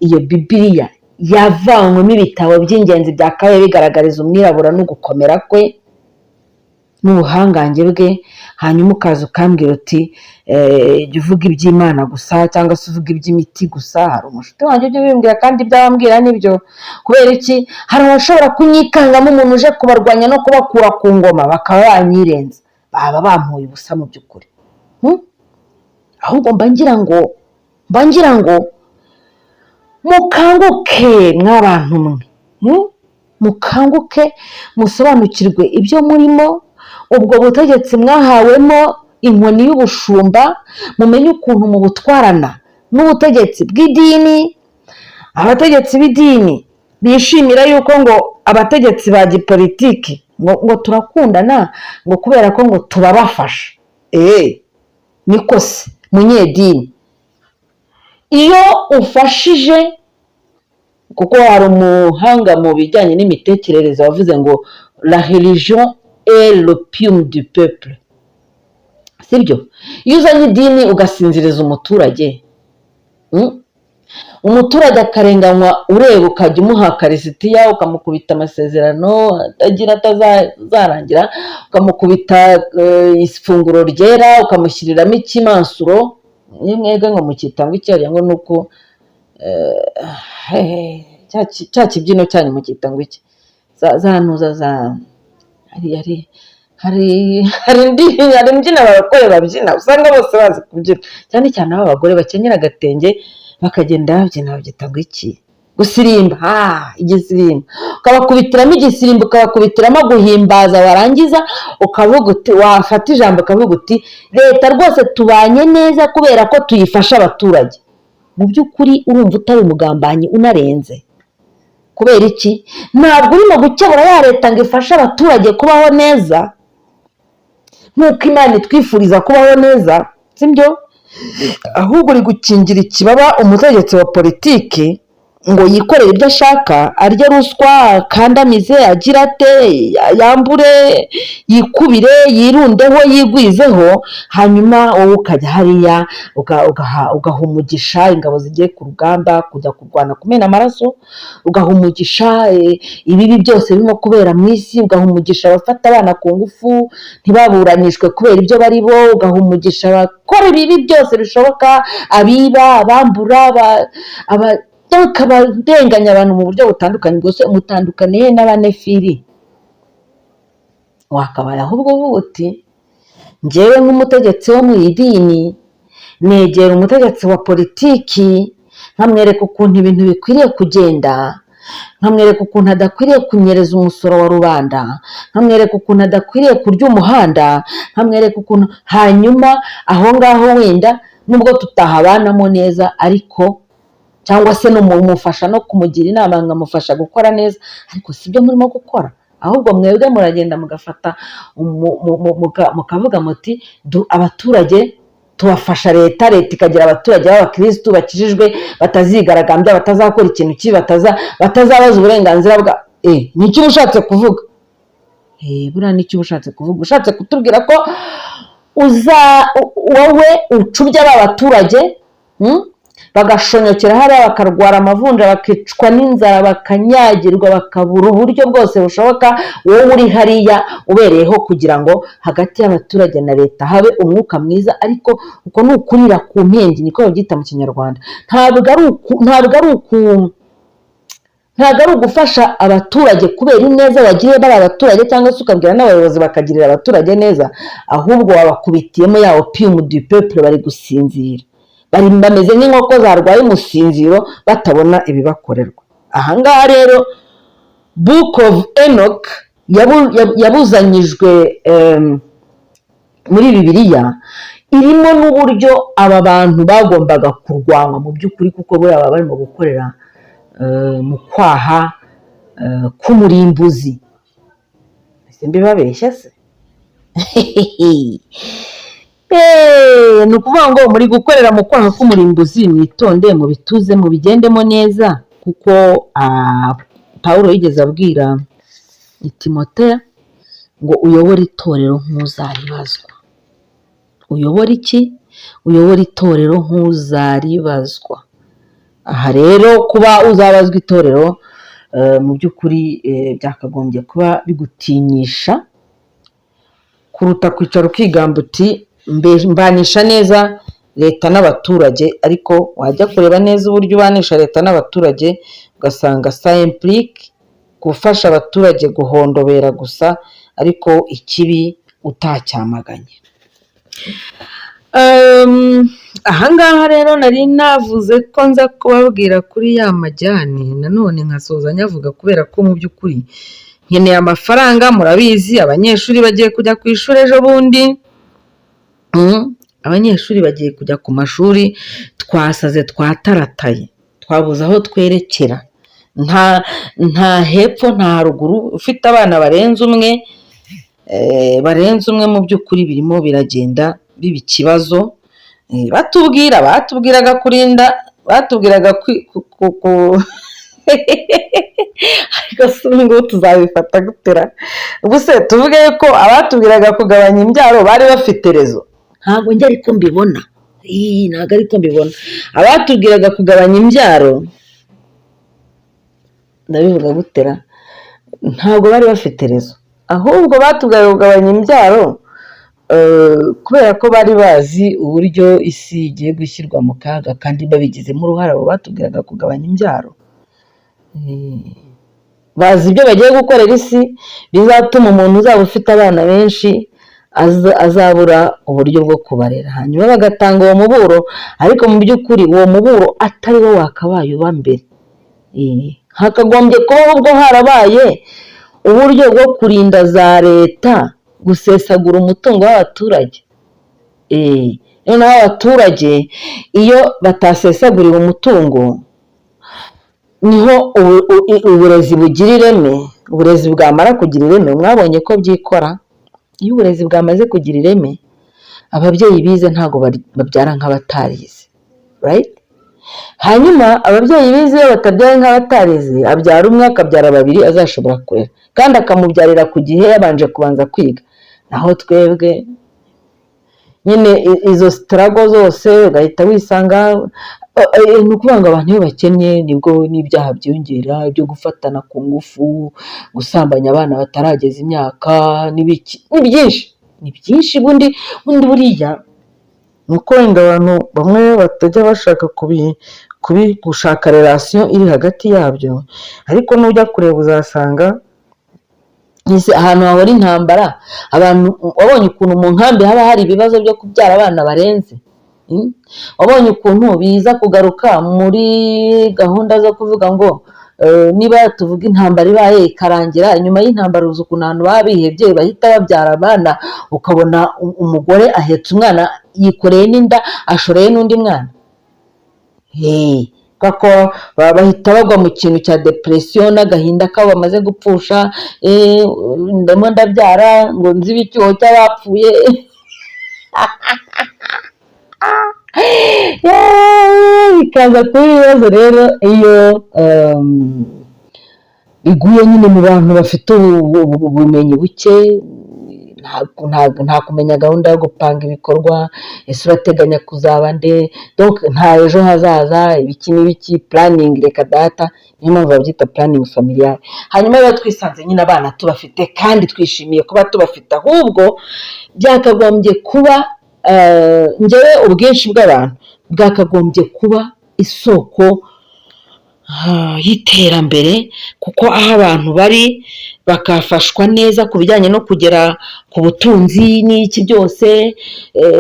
iyo Bibiliya yavanywemo ibitabo by'ingenzi byakabaye bigaragariza umwirabura no gukomera kwe n'ubuhangange bwe. Hanyuma ukaza ukambwira uti: "Jya uvuga iby'Imana gusa cyangwa se uvuga iby'imiti gusa." Hari umushuti wanjye ujya ubimbwira, kandi ibyo abambwira nibyo. Kubera iki? Hari abashobora kunyikangamo umuntu uje kubarwanya no kubakura ku ngoma, bakaba banyirenza, baba bampuye ubusa mu by'ukuri. Ahubwo mba ngira ngo mukanguke, mw'abantu mwe, Mukanguke, musobanukirwe ibyo murimo, ubwo butegetsi mwahawemo inkoni y'ubushumba, mumenye ukuntu mubutwarana n'ubutegetsi bw'idini. Abategetsi b'idini bishimira yuko ngo abategetsi ba gipolitiki ngo turakundana, ngo kubera ko ngo turabafasha. Eee, niko se munyedini, iyo ufashije, kuko hari umuhanga mu bijyanye n'imitekerereze wavuze ngo "La religion est l'opium du peuple", sibyo? Iyo uzanye idini ugasinziriza umuturage, Umuturage akarenganywa ureba, ukajya umuha karisitiya, ukamukubita amasezerano atagira atazarangira, ukamukubita ifunguro ryera, ukamushyiriramo ikimansuro, niyo mwebwe ngo mukita ngo iki ngo ni uko cya kibyino cyanyu mukita ngo iki, za ntuza za hari imbyino abarokore babyina, usanga bose bazi kubyina, cyane cyane aho abagore bakenyera agatenge bakagenda babyina, babyita ngo iki? Gusirimba, igisirimba. Ukabakubitiramo igisirimba, ukabakubitiramo guhimbaza, warangiza ukavuga uti, wafata ijambo ukavuga uti: "Leta rwose tubanye neza kubera ko tuyifasha abaturage." Mu by'ukuri urumva utari umugambanyi unarenze? Kubera iki? Ntabwo urimo gukebura ya leta ngo ifashe abaturage kubaho neza nk'uko Imana itwifuriza kubaho neza, sibyo? Ahubwo uri gukingira ikibaba umutegetsi wa politiki. Ngo yikorere ibyo ashaka, arye ruswa, akandamize, agira ate, yambure, yikubire, yirundeho, yigwizeho, hanyuma wowe ukajya hariya ugaha umugisha ingabo zigiye ku rugamba kujya kurwana, kumena amaraso, ugaha umugisha ibibi byose birimo kubera mu isi, ugaha umugisha abafata abana ku ngufu ntibaburanishwe kubera ibyo bari bo, ugaha umugisha abakora ibibi byose bishoboka, abiba, abambura, abarenganya abantu mu buryo butandukanye. Ubwo se mutandukaniye n'Abanefili? Wakabaye ahubwo uvuga uti: "Njyewe nk'umutegetsi wo mu idini negera umutegetsi wa politiki, nkamwereka ukuntu ibintu bikwiriye kugenda, nkamwereka ukuntu adakwiriye kunyereza umusoro wa rubanda, nkamwereka ukuntu adakwiriye kurya umuhanda, nkamwereka ukuntu." Hanyuma aho ngaho wenda nubwo tutahabanamo neza, ariko cyangwa se mufasha no kumugira inama, nkamufasha gukora neza. Ariko si byo murimo gukora. Ahubwo mwebwe muragenda mugafata mukavuga muti: "Abaturage tubafasha leta, leta ikagira abaturage b'abakirisitu bakijijwe, batazigaragambya, batazakora ikintu kibi, batazabaza uburenganzira bwa." Ni icyo uba ushatse kuvuga. Buriya nicyo uba ushatse kuvuga. Ushatse kutubwira ko uza wowe ucubya ba baturage, Bagashonyokera hariya, bakarwara amavunja, bakicwa n'inzara, bakanyagirwa, bakabura uburyo bwose bushoboka, wowe uri hariya ubereyeho kugira ngo hagati y'abaturage na leta habe umwuka mwiza. Ariko uko ni ukurira ku mpembyi, niko babyita mu Kinyarwanda. Ntabwo ari ugufasha abaturage kubera ineza bagiriye bari abaturage, cyangwa se ukabwira n'abayobozi bakagirira abaturage neza. Ahubwo wabakubitiyemo ya opium du peuple, bari gusinzira, bari bameze nk'inkoko zarwaye umusinziro, batabona ibibakorerwa. Ahangaha rero Book of Enoch yabuzanyijwe muri Bibiliya, irimo n'uburyo aba bantu bagombaga kurwanywa mu by'ukuri, kuko buriya baba barimo gukorera mu kwaha k'umurimbuzi. Ese mbibabeshya se? Ni ukuvuga ngo muri gukorera mu kwaha k'umurimbuzi. Mwitonde, mubituze, mubigendemo neza, kuko Pawulo yigeze abwira Timoteya ngo: "Uyobore itorero nk'uzaribazwa." Uyobore iki? Uyobore itorero nk'uzaribazwa. Aha rero kuba uzabazwa itorero, mu by'ukuri byakagombye kuba bigutinyisha kuruta kwicara ukigamba uti: "Mbanisha neza leta n'abaturage." Ariko wajya kureba neza uburyo ubanisha leta n'abaturage, ugasanga ça implique gufasha abaturage guhondobera gusa, ariko ikibi utacyamaganye. Ahangaha rero nari navuze ko nza kubabwira kuri ya majyane, nanone nkasoza nyavuga, kubera ko mu by'ukuri nkeneye amafaranga. Murabizi, abanyeshuri bagiye kujya ku ishuri ejo bundi. Abanyeshuri bagiye kujya ku mashuri, twasaze, twatarataye, twabuze aho twerekera, nta hepfo nta haruguru. Ufite abana barenze umwe, mu by'ukuri birimo biragenda biba ikibazo. Batubwira, batubwiraga kurinda, batubwiraga ku ariko se ubu ngubu tuzabifata gutera? Ubu se tuvuge ko abatubwiraga kugabanya imbyaro bari bafite raison? Ntabwo njye ariko mbibona. Ii, ntabwo ariko mbibona. Abatubwiraga kugabanya imbyaro, ndabivuga gutera, ntabwo bari bafite raison. Ahubwo batubwiraga kugabanya imbyaro kubera ko bari bazi uburyo isi igiye gushyirwa mu kaga, kandi babigizemo uruhare. Abo batubwiraga kugabanya imbyaro bazi ibyo bagiye gukorera isi, bizatuma umuntu uzaba ufite abana benshi azabura uburyo bwo kubarera, hanyuma bagatanga uwo muburo. Ariko mu by'ukuri uwo muburo atari wo wakabaye uba mbere. Hakagombye kuba ahubwo harabaye uburyo bwo kurinda za leta gusesagura umutungo w'abaturage. Noneho abaturage iyo batasesaguriwe umutungo, niho uburezi bugira ireme. Uburezi bwamara kugira ireme, mwabonye ko byikora. Iyo uburezi bwamaze kugira ireme, ababyeyi bize ntabwo babyara nk'abatarize, right? Hanyuma ababyeyi bize iyo batabyaye nk'abatarize, abyara umwe, akabyara babiri azashobora kurera, kandi akamubyarira ku gihe yabanje kubanza kwiga. Naho twebwe nyine izo struggle zose ugahita wisanga, ni ukuvuga ngo abantu iyo bakennye nibwo n'ibyaha byiyongera, byo gufatana ku ngufu, gusambanya abana batarageza imyaka n'ibiki, ni byinshi, ni byinshi. Ubundi buriya ni uko wenda abantu bamwe batajya bashaka gushaka relation iri hagati yabyo, ariko nujya kureba uzasanga ahantu hahora intambara, abantu wabonye ukuntu mu nkambi haba hari ibibazo byo kubyara abana barenze. Wabonye ukuntu biza kugaruka muri gahunda zo kuvuga ngo niba tuvuga intambara ibaye ikarangira, inyuma y'intambara uzi ukuntu abantu baba bihebye, bahita babyara abana, ukabona umugore ahetse umwana, yikoreye n'inda, ashoreye n'undi mwana. Kuko bahita bagwa mu kintu cya dépression n'agahinda kabo bamaze gupfusha, ndimo ndabyara ngo nzibe icyuho cy'abapfuye. Bikaza kuba ibibazo rero iyo biguye nyine mu bantu bafite ubumenyi buke, nta kumenya gahunda yo gupanga ibikorwa. Ese urateganya kuzaba nde? Donc nta ejo hazaza, ibiki n'ibiki, planning reka data. Niyo mpamvu babyita planning familiale. Hanyuma rero twisanze nyine abana tubafite kandi twishimiye kuba tubafite, ahubwo byakagombye kuba njyewe ubwinshi bw'abantu bwakagombye kuba isoko y'iterambere, kuko aho abantu bari bakafashwa neza ku bijyanye no kugera ku butunzi n'iki byose,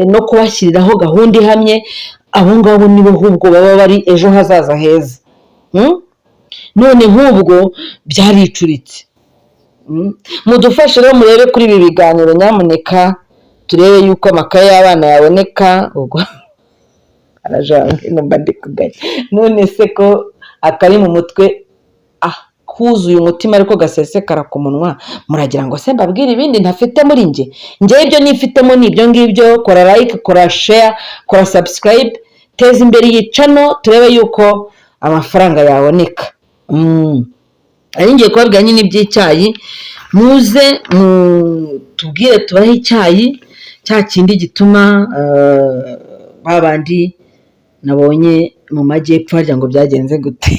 no kubashyiriraho gahunda ihamye, abo ngabo nibo ahubwo baba bari ejo hazaza heza. None nk'ubwo byaricuritse. Mudufashe rero murebe kuri ibi biganiro nyamuneka, turebe yuko amakaye y'abana yaboneka. Ubwo arajambwe mba ndi kugaya. None se ko akari mu mutwe kuzuye umutima ariko gasesekara ku munwa, muragira ngo se mbabwire ibindi ntafite muri njye? Njyewe ibyo nifitemo ni ibyo ngibyo. Kora like, kora share, kora subscribe, teza imbere iyi channel, turebe yuko amafaranga yaboneka. Nari ngiye kubabwira nyine iby'icyayi. Muze tubwire tubahe icyayi cya kindi gituma ba bandi nabonye mu majyepfo, harya ngo byagenze gute?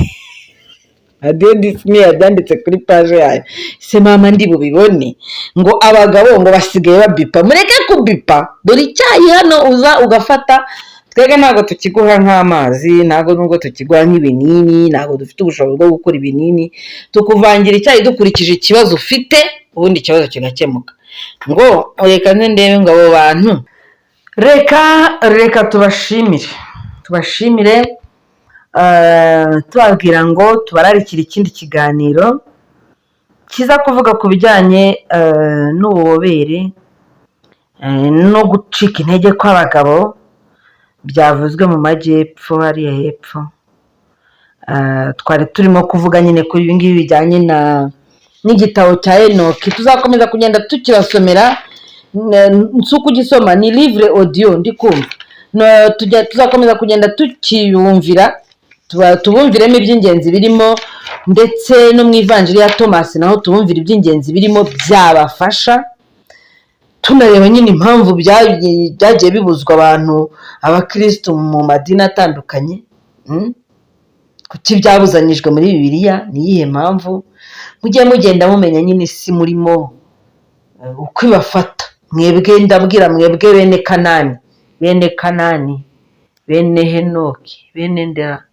Radiyo Disney yabyanditse kuri page yayo. Se mama, ndi bubibone ngo abagabo ngo basigaye babipa. Mureke kubipa. Dore icyayi hano uza ugafata. Twebwe ntabwo tukiguha nk'amazi, ntabwo nubwo tukiguha nk'ibinini, ntabwo dufite ubushobozi bwo gukora ibinini. Tukuvangira icyayi dukurikije ikibazo ufite, ubundi ikibazo kigakemuka. Ngo reka nze ndebe ngo abo bantu, reka tubashimire, tubabwira ngo tubararikire ikindi kiganiro kiza kuvuga ku bijyanye n'ububobere no gucika intege kw'abagabo byavuzwe mu majyepfo hariya hepfo. Twari turimo kuvuga nyine kuri ibi ngibi bijyanye na n'igitabo cya Enoki. Tuzakomeza kugenda tukibasomera, si ukugisoma, ni livre audio ndi kumva. Tuzakomeza kugenda tukiyumvira, tubumviremo iby'ingenzi birimo, ndetse no mu Ivanjiri ya Tomasi naho tubumvira iby'ingenzi birimo byabafasha, tunareba nyine impamvu byagiye bibuzwa abantu, abakirisitu mu madini atandukanye. Kuki byabuzanyijwe muri Bibiliya? Ni iyihe mpamvu? Mujye mugenda mumenya nyine isi murimo uko ibafata. Mwebwe ndabwira mwebwe bene Kanani, bene Kanani, bene Henoki, bene ndera,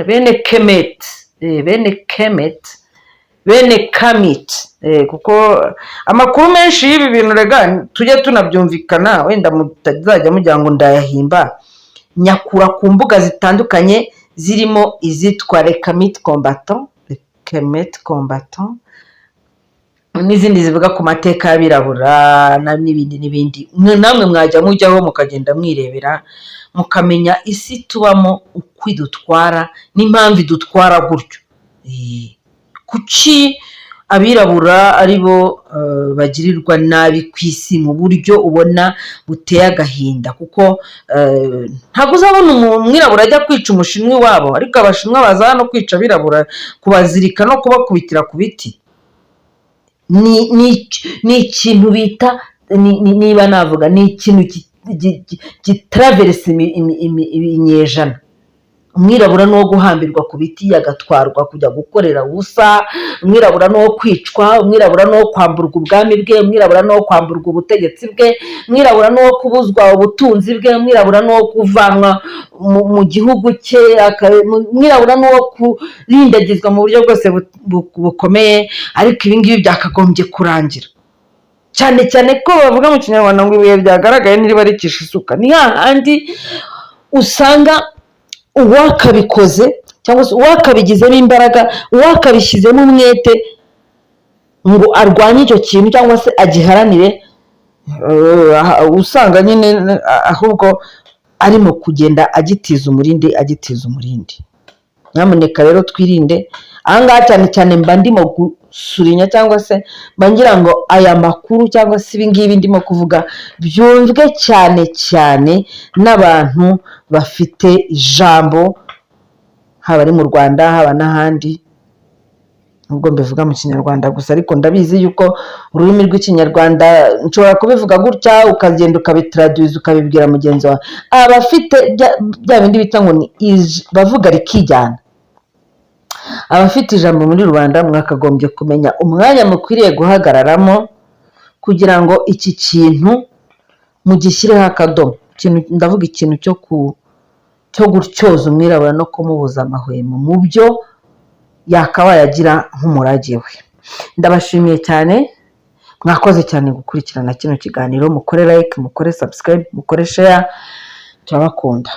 bene Kemeti, bene Kemeti, bene Kamiti, kuko amakuru menshi y'ibi bintu, rega tujye tunabyumvikana, wenda mutazajya mugira ngo ndayahimba, nyakura ku mbuga zitandukanye zirimo izitwa Rekamiti Kombato, Rekamiti Kombato, n'izindi zivuga ku mateka y'abirabura n'ibindi n'ibindi. Namwe mwajya mujyaho mukagenda mwirebera, mukamenya isi tubamo uko idutwara n'impamvu idutwara gutyo. Kuki Abirabura ari bo bagirirwa nabi ku isi mu buryo ubona buteye agahinda, kuko ntabwo uzabona umwirabura ajya kwica Umushinwa iwabo, ariko Abashinwa baza hano kwica abirabura, kubazirika no kubakubitira ku biti. Ni ikintu bita niba navuga ni ikintu gitaraveresa ibinyejana. Umwirabura ni uwo guhambirwa ku biti agatwarwa kujya gukorera ubusa, umwirabura ni uwo kwicwa, umwirabura ni uwo kwamburwa ubwami bwe, umwirabura ni uwo kwamburwa ubutegetsi bwe, umwirabura ni uwo kubuzwa ubutunzi bwe, umwirabura ni uwo kuvanwa mu gihugu cye, umwirabura ni uwo kurindagizwa mu buryo bwose bukomeye. Ariko ibi ngibi byakagombye kurangira, cyane cyane ko bavuga mu Kinyarwanda ngo ibuye ryagaragaye ntiriba rikishe isuka. Ni hahandi usanga uwakabikoze cyangwa se uwakabigizemo imbaraga, uwakabishyizemo umwete ngo arwanye icyo kintu cyangwa se agiharanire, usanga nyine ahubwo arimo kugenda agitiza umurindi, agitiza umurindi. Nyamuneka rero twirinde. Ahangaha cyane cyane mba ndimo gusurinya cyangwa se mba ngira ngo aya makuru cyangwa se ibi ngibi ndimo kuvuga byumvwe cyane cyane n'abantu bafite ijambo, haba ari mu Rwanda, haba n'ahandi, nubwo mbivuga mu Kinyarwanda gusa, ariko ndabizi yuko ururimi rw'Ikinyarwanda nshobora kubivuga gutya, ukagenda ukabitaraduza, ukabibwira mugenzi wawe. Abafite bya bindi bita ngo ni bavuga rikijyana, abafite ijambo muri rubanda, mwakagombye kumenya umwanya mukwiriye guhagararamo kugira ngo iki kintu mugishyireho akadomo. Ndavuga ikintu cyo gutyoza umwirabura no kumubuza amahwemo mu byo yakabaye agira nk'umurage we. Ndabashimiye cyane, mwakoze cyane gukurikirana kino kiganiro. Mukore like, mukore subscribe, mukore share. Turabakunda.